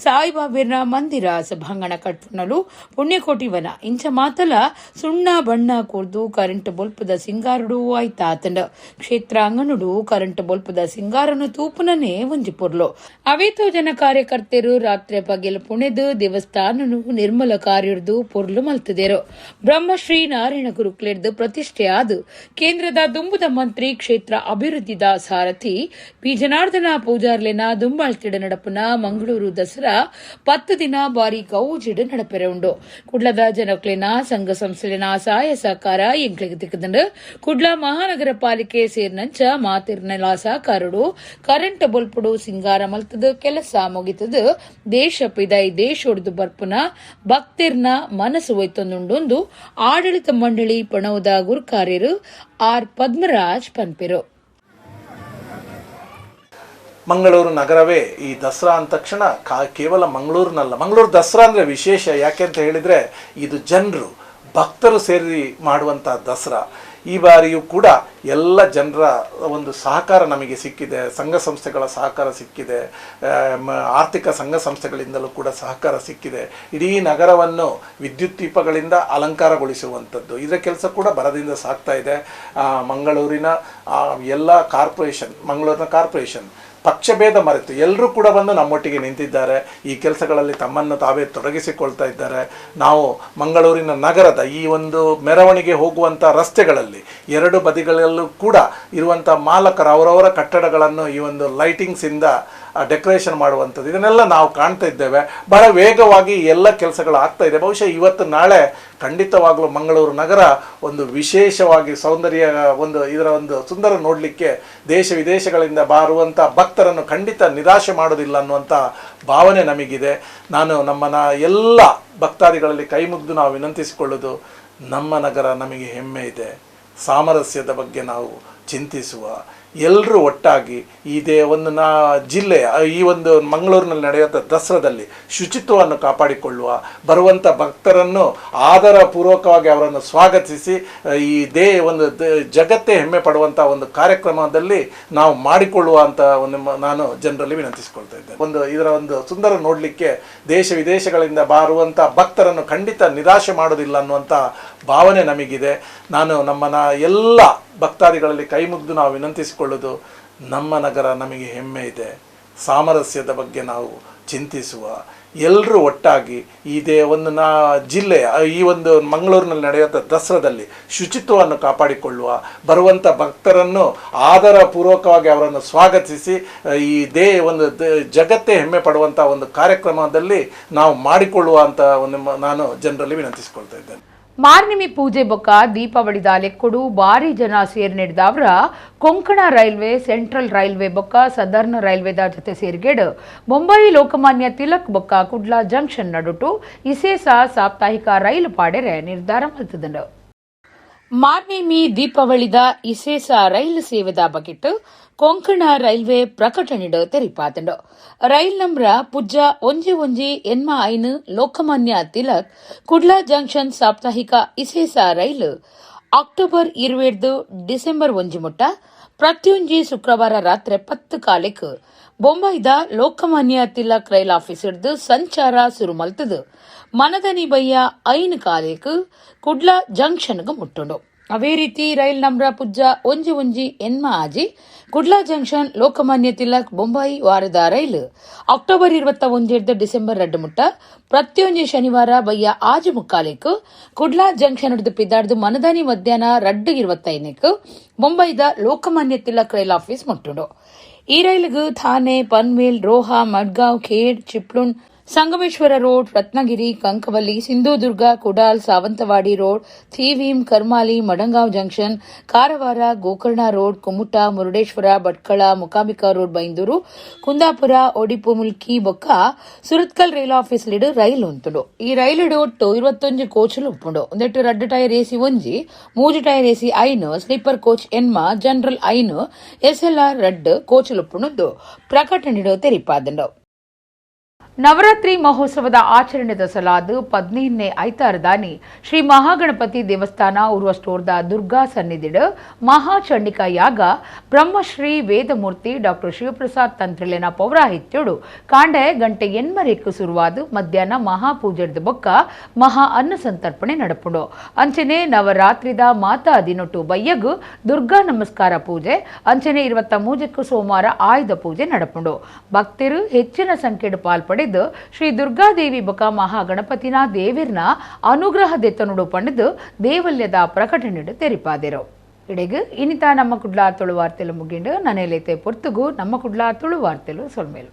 ಸಾಯಿಬಾಬಿರ್ನ ಮಂದಿರ ಸಭಾಂಗಣ ಕಟ್ಪುನಲು ಪುಣ್ಯಕೋಟಿ ವನ ಇಂಚ ಮಾತಲ ಸುಣ್ಣ ಬಣ್ಣ ಕೂರ್ದು ಕರೆಂಟ್ ಬೊಲ್ಪದ ಸಿಂಗಾರಡು ಆಯ್ತಾತಂಡ. ಕ್ಷೇತ್ರ ಅಂಗನುಡು ಕರೆಂಟ್ ಬೊಲ್ಪದ ಸಿಂಗಾರನು ತೂಪುನನೇ ಒಂಜಿ ಪೊರ್ಲು. ಅವೇತೋ ಜನ ಕಾರ್ಯಕರ್ತರು ರಾತ್ರಿ ಪಗೆಲ್ ಪುಣೆದು ದೇವಸ್ಥಾನನು ನಿರ್ಮಲ ಕಾರ್ಯರ್ದು ಪೊರ್ಲು ಮಲ್ತದೇರು. ಬ್ರಹ್ಮಶ್ರೀ ನಾರಾಯಣ ಗುರುಕ್ಲೆರ್ದು ಪ್ರತಿಷ್ಠೆ ಆದು ಕೇಂದ್ರದ ದುಂಬುದ ಮಂತ್ರಿ, ಕ್ಷೇತ್ರ ಅಭಿವೃದ್ಧಿದ ಸಾರಥಿ ಪಿ ಜನಾರ್ದನ ಪೂಜಾರ್ಲೆನ ದುಂಬಾಳ್ತಿಡ ನಡಪುನ ಮಂಗಳೂರು ದಸರಾ 10 ದಿನ ಬಾರಿ ಗೌಜಿಡ್ ನಡಪೆರೆ ಉಂಡು. ಕುಡ್ಲದ ಜನಕ್ಲೆನ ಸಂಘ ಸಂಸ್ಥೆಲೆನ ಸಹಾಯ ಸಹಕಾರ ಎಂಕ್ಲೆಗ್ ತಿಕ್ಕದಂಡು. ಕುಡ್ಲ ಮಹಾನಗರ ಪಾಲಿಕೆ ಸೇರಿನಂಚ ಮಾತಿರ್ನೆಲ ಸಹಕಾರಡು ಕರೆಂಟ್ ಬೊಲ್ಪುಡು ಸಿಂಗಾರ ಮಲ್ತದ ಕೆಲಸ ಮುಗಿತದು. ದೇಶ ಪಿದೈ ದೇಶೊಡ್ದು ಬರ್ಪುನ ಭಕ್ತಿರ್ನ ಮನಸ್ಸು ಒಯ್ತೊಂದುಂಡು. ಆಡಳಿತ ಮಂಡಳಿ ಪಣವುದ ಗುರುಕಾರ್ಯರು ಆರ್ ಪದ್ಮರಾಜ್ ಪನ್ಪೆರು. ಮಂಗಳೂರು ನಗರವೇ ಈ ದಸರಾ ಅಂದ ತಕ್ಷಣ ಕೇವಲ ಮಂಗಳೂರಿನಲ್ಲ, ಮಂಗಳೂರು ದಸರಾ ಅಂದರೆ ವಿಶೇಷ. ಯಾಕೆ ಅಂತ ಹೇಳಿದರೆ ಇದು ಜನರು ಭಕ್ತರು ಸೇರಿ ಮಾಡುವಂಥ ದಸರಾ. ಈ ಬಾರಿಯೂ ಕೂಡ ಎಲ್ಲ ಜನರ ಒಂದು ಸಹಕಾರ ನಮಗೆ ಸಿಕ್ಕಿದೆ, ಸಂಘ ಸಂಸ್ಥೆಗಳ ಸಹಕಾರ ಸಿಕ್ಕಿದೆ, ಆರ್ಥಿಕ ಸಂಘ ಸಂಸ್ಥೆಗಳಿಂದಲೂ ಕೂಡ ಸಹಕಾರ ಸಿಕ್ಕಿದೆ. ಇಡೀ ನಗರವನ್ನು ವಿದ್ಯುತ್ ದೀಪಗಳಿಂದ ಅಲಂಕಾರಗೊಳಿಸುವಂಥದ್ದು ಇದರ ಕೆಲಸ ಕೂಡ ಭರದಿಂದ ಸಾಗ್ತಾ ಇದೆ. ಮಂಗಳೂರಿನ ಎಲ್ಲ ಕಾರ್ಪೊರೇಷನ್, ಮಂಗಳೂರಿನ ಕಾರ್ಪೊರೇಷನ್ ಪಕ್ಷಭೇದ ಮರೆತು ಎಲ್ಲರೂ ಕೂಡ ಬಂದು ನಮ್ಮೊಟ್ಟಿಗೆ ನಿಂತಿದ್ದಾರೆ. ಈ ಕೆಲಸಗಳಲ್ಲಿ ತಮ್ಮನ್ನು ತಾವೇ ತೊಡಗಿಸಿಕೊಳ್ತಾ ಇದ್ದಾರೆ. ನಾವು ಮಂಗಳೂರಿನ ನಗರದ ಈ ಒಂದು ಮೆರವಣಿಗೆ ಹೋಗುವಂಥ ರಸ್ತೆಗಳಲ್ಲಿ ಎರಡು ಬದಿಗಳಲ್ಲೂ ಕೂಡ ಇರುವಂಥ ಮಾಲಕರು ಅವರವರ ಕಟ್ಟಡಗಳನ್ನು ಈ ಒಂದು ಲೈಟಿಂಗ್ಸಿಂದ ಡೆಕೋರೇಷನ್ ಮಾಡುವಂಥದ್ದು ಇದನ್ನೆಲ್ಲ ನಾವು ಕಾಣ್ತಾ ಇದ್ದೇವೆ. ಬಹಳ ವೇಗವಾಗಿ ಎಲ್ಲ ಕೆಲಸಗಳು ಆಗ್ತಾ ಇದೆ. ಬಹುಶಃ ಇವತ್ತು ನಾಳೆ ಖಂಡಿತವಾಗಲೂ ಮಂಗಳೂರು ನಗರ ಒಂದು ವಿಶೇಷವಾಗಿ ಸೌಂದರ್ಯ ಒಂದು ಇದರ ಒಂದು ಸುಂದರ ನೋಡಲಿಕ್ಕೆ ದೇಶ ವಿದೇಶಗಳಿಂದ ಬಾರುವಂಥ ಭಕ್ತರನ್ನು ಖಂಡಿತ ನಿರಾಶೆ ಮಾಡೋದಿಲ್ಲ ಅನ್ನುವಂಥ ಭಾವನೆ ನಮಗಿದೆ. ನಾನು ನಮ್ಮ ಎಲ್ಲ ಭಕ್ತಾದಿಗಳಲ್ಲಿ ಕೈ ಮುಗಿದು ನಾವು ವಿನಂತಿಸಿಕೊಳ್ಳೋದು, ನಮ್ಮ ನಗರ ನಮಗೆ ಹೆಮ್ಮೆ ಇದೆ, ಸಾಮರಸ್ಯದ ಬಗ್ಗೆ ನಾವು ಚಿಂತಿಸುವ, ಎಲ್ಲರೂ ಒಟ್ಟಾಗಿ ಇದೇ ಒಂದು ಜಿಲ್ಲೆಯ ಈ ಒಂದು ಮಂಗಳೂರಿನಲ್ಲಿ ನಡೆಯುವಂಥ ದಸರಾದಲ್ಲಿ ಶುಚಿತ್ವವನ್ನು ಕಾಪಾಡಿಕೊಳ್ಳುವ, ಬರುವಂಥ ಭಕ್ತರನ್ನು ಆದರ ಪೂರ್ವಕವಾಗಿ ಅವರನ್ನು ಸ್ವಾಗತಿಸಿ ಈ ಒಂದು ಜಗತ್ತೇ ಹೆಮ್ಮೆ ಪಡುವಂಥ ಒಂದು ಕಾರ್ಯಕ್ರಮದಲ್ಲಿ ನಾವು ಮಾಡಿಕೊಳ್ಳುವ ಅಂತ ಒಂದು ನಾನು ಜನರಲ್ಲಿ ವಿನಂತಿಸಿಕೊಳ್ತಾ ಇದ್ದೇನೆ. ಒಂದು ಇದರ ಒಂದು ಸುಂದರ ನೋಡಲಿಕ್ಕೆ ದೇಶ ವಿದೇಶಗಳಿಂದ ಬಾರುವಂಥ ಭಕ್ತರನ್ನು ಖಂಡಿತ ನಿರಾಶೆ ಮಾಡೋದಿಲ್ಲ ಅನ್ನುವಂಥ ಭಾವನೆ ನಮಗಿದೆ. ನಾನು ನಮ್ಮ ಎಲ್ಲ ಭಕ್ತಾದಿಗಳಲ್ಲಿ ಕೈ ಮುಗಿದು ನಾವು ವಿನಂತಿಸಿಕೊಳ್ಳೋದು, ನಮ್ಮ ನಗರ ನಮಗೆ ಹೆಮ್ಮೆ ಇದೆ, ಸಾಮರಸ್ಯದ ಬಗ್ಗೆ ನಾವು ಚಿಂತಿಸುವ, ಎಲ್ಲರೂ ಒಟ್ಟಾಗಿ ಇದೇ ಒಂದು ಜಿಲ್ಲೆಯ ಈ ಒಂದು ಮಂಗಳೂರಿನಲ್ಲಿ ನಡೆಯುವಂಥ ದಸರಾದಲ್ಲಿ ಶುಚಿತ್ವವನ್ನು ಕಾಪಾಡಿಕೊಳ್ಳುವ, ಬರುವಂಥ ಭಕ್ತರನ್ನು ಆದರ ಪೂರ್ವಕವಾಗಿ ಅವರನ್ನು ಸ್ವಾಗತಿಸಿ ಈ ಒಂದು ಜಗತ್ತೇ ಹೆಮ್ಮೆ ಪಡುವಂಥ ಒಂದು ಕಾರ್ಯಕ್ರಮದಲ್ಲಿ ನಾವು ಮಾಡಿಕೊಳ್ಳುವ ಅಂತ ಒಂದು ನಾನು ಜನರಲ್ಲಿ ವಿನಂತಿಸಿಕೊಳ್ತಾ ಇದ್ದೇನೆ. ಮಾರ್ನಿಮಿ ಪೂಜೆ ಬೊಕ್ಕ ದೀಪಾವಳಿದ ಲೆಕ್ಕುಡು ಭಾರಿ ಜನ ಸೇರಿ ನಡೆದವರ ಕೊಂಕಣ railway, central railway ಬೊಕ್ಕ ಸದರ್ನ್ ರೈಲ್ವೆದ ಜೊತೆ ಸೇರ್ಗೇಡು ಬೊಂಬಾಯಿ ಲೋಕಮಾನ್ಯ ತಿಲಕ್ ಬೊಕ್ಕ ಕುಡ್ಲಾ ಜಂಕ್ಷನ್ ನಡುಟು ಇಸೇಸ ಸಾಪ್ತಾಹಿಕ ರೈಲು ಪಾಡೆರೆ ನಿರ್ಧಾರ ಮಲ್ತದಂಡು. ಮಾರ್ನೇಮಿ ದೀಪಾವಳಿದ ಇಸೇಸ ರೈಲು ಸೇವೆದ ಬಗೆಟ್ ಕೊಂಕಣ ರೈಲ್ವೆ ಪ್ರಕಟಣೆಡು ತೆರಿಪಾತಂಡು. ರೈಲ್ ನಂಬರ ಪುಜ್ಜ 1 1 8 ಲೋಕಮಾನ್ಯ ತಿಲಕ್ ಕುಡ್ಲಾ ಜಂಕ್ಷನ್ ಸಾಪ್ತಾಹಿಕ ಇಸೇಸ ರೈಲು ಅಕ್ಟೋಬರ್ 22 ಡಿಸೆಂಬರ್ 1 ಮುಟ್ಟ ಪ್ರತಿಯೊಂಜಿ ಶುಕ್ರವಾರ ರಾತ್ರಿ 10 ಕಾಲಕ್ಕೆ ಬೊಂಬಾಯಿದ ಲೋಕಮಾನ್ಯ ತಿಲಕ್ ರೈಲ್ ಆಫೀಸರ್ದು ಸಂಚಾರ ಸುರು ಮಲ್ತದು. ಮನದನಿ ಬಯ್ಯ 5 ಕಾಲೇಕ್ ಕುಡ್ಲಾ ಜಂಕ್ಷನ್ಗೆ ಮುಟ್ಟುಂಡು. ಅವೇ ರೀತಿ ರೈಲ್ ನಂಬ್ರ ಪುಜ್ಜ 1 1 8 6 ಕುಡ್ಲಾ ಜಂಕ್ಷನ್ ಲೋಕಮಾನ್ಯ ತಿಲಕ್ ಬೊಂಬಾಯಿ ವಾರದ ರೈಲು ಅಕ್ಟೋಬರ್ 21 ಡಿಸೆಂಬರ್ 2 ಮುಟ್ಟ ಪ್ರತಿಯೊಂದು ಶನಿವಾರ ಬಯ್ಯ 6:45 ಕುಡ್ಲಾ ಜಂಕ್ಷನ್ ಹಿಡಿದು ಪಿದಾಡ್ದು ಮನದಾನಿ ಮಧ್ಯಾಹ್ನ 2:25 ಬೊಂಬೈದ ಲೋಕಮಾನ್ಯ ತಿಲಕ್ ರೈಲ್ ಆಫೀಸ್ ಮುಟ್ಟುಂಡು. ಈ ರೈಲಿಗೆ Thane, Panvel, Roha, Madgaon, Khed, Chiplun, Sangameshwar road, Ratnagiri, Kankavli, Sindhudurg, Kudal, Sawantwadi road, Thivim, Karmali, Madgaon junction, Karwar, Gokarna road, Kumta, Murudeshwar, Bhatkal, Mookambika road, Byndoor, Kundapura, Odipu, Mulki, ಬೊಕ್ಕ ಸುರತ್ಕಲ್ ರೈಲ್ ಆಫೀಸ್ ಲಿಡು ರೈಲು ಉಂತುಂಡು. ಈ ರೈಲಿಡು ಒಟ್ಟು 21 ಕೋಚುಲು ಉಪ್ಪುಂಡು. ಒಂದೆಟ್ಟು 2 tyre AC 1, 3 tyre AC 5, sleeper coach 8, general 5, SLR 2 ಕೋಚುಲು ಉಪ್ಪುಂಡು ಪ್ರಕಟಣೆಡು ತೆರಿಪಾದಂಡು. ನವರಾತ್ರಿ ಮಹೋತ್ಸವದ ಆಚರಣೆದ ಸಲಾದ 15ನೇ ಐತಾರದಾನಿ ಶ್ರೀ ಮಹಾಗಣಪತಿ ದೇವಸ್ಥಾನ ಉರ್ವ ಸ್ಟೋರ್ದ ದುರ್ಗಾ ಸನ್ನಿಧಿಡು ಮಹಾಚಂಡಿಕಾ ಯಾಗ ಬ್ರಹ್ಮಶ್ರೀ ವೇದಮೂರ್ತಿ ಡಾಕ್ಟರ್ ಶಿವಪ್ರಸಾದ್ ತಂತ್ರಿಲೆನ ಪೌರಾಹಿತ್ಯಡು ಕಾಂಡೆ ಗಂಟೆ 8 ಶುರುವಾದ ಮಧ್ಯಾಹ್ನ ಮಹಾಪೂಜೆದ ಬೊಕ್ಕ ಮಹಾ ಅನ್ನ ಸಂತರ್ಪಣೆ ನಡಪುಂಡು. ಅಂಚನೆ ನವರಾತ್ರಿದ ಮಾತಾ ದಿನೊಟ್ಟು ಬಯ್ಯಗು ದುರ್ಗಾ ನಮಸ್ಕಾರ ಪೂಜೆ, ಅಂಚನೆ 23 ಸೋಮವಾರ ಆಯುಧ ಪೂಜೆ ನಡಪುಂಡು. ಭಕ್ತರು ಹೆಚ್ಚಿನ ಸಂಖ್ಯೆಡು ಪಾಲ್ಪಡೆದು ಶ್ರೀ ದುರ್ಗಾದೇವಿ ಬೊಕ ಮಹಾಗಣಪತಿನ ದೇವಿರ್ನ ಅನುಗ್ರಹ ದೆತ್ತನುಡು ಪಂಡದು ದೇವಲ್ಯದ ಪ್ರಕಟಣೆಡು ತೆರಿಪಾದೆರು. ಇಡೆಗು ಇನಿತ ನಮ್ಮ ಕುಡ್ಲಾ ತುಳು ವಾರ್ತೆಲು ಮುಗಿಂಡು. ನನೇಲೈತೆ ಪೊರ್ತುಗು ನಮ್ಮ ಕುಡ್ಲಾ ತುಳು ವಾರ್ತೆಲು ಸೊಲ್ಮೇಲು.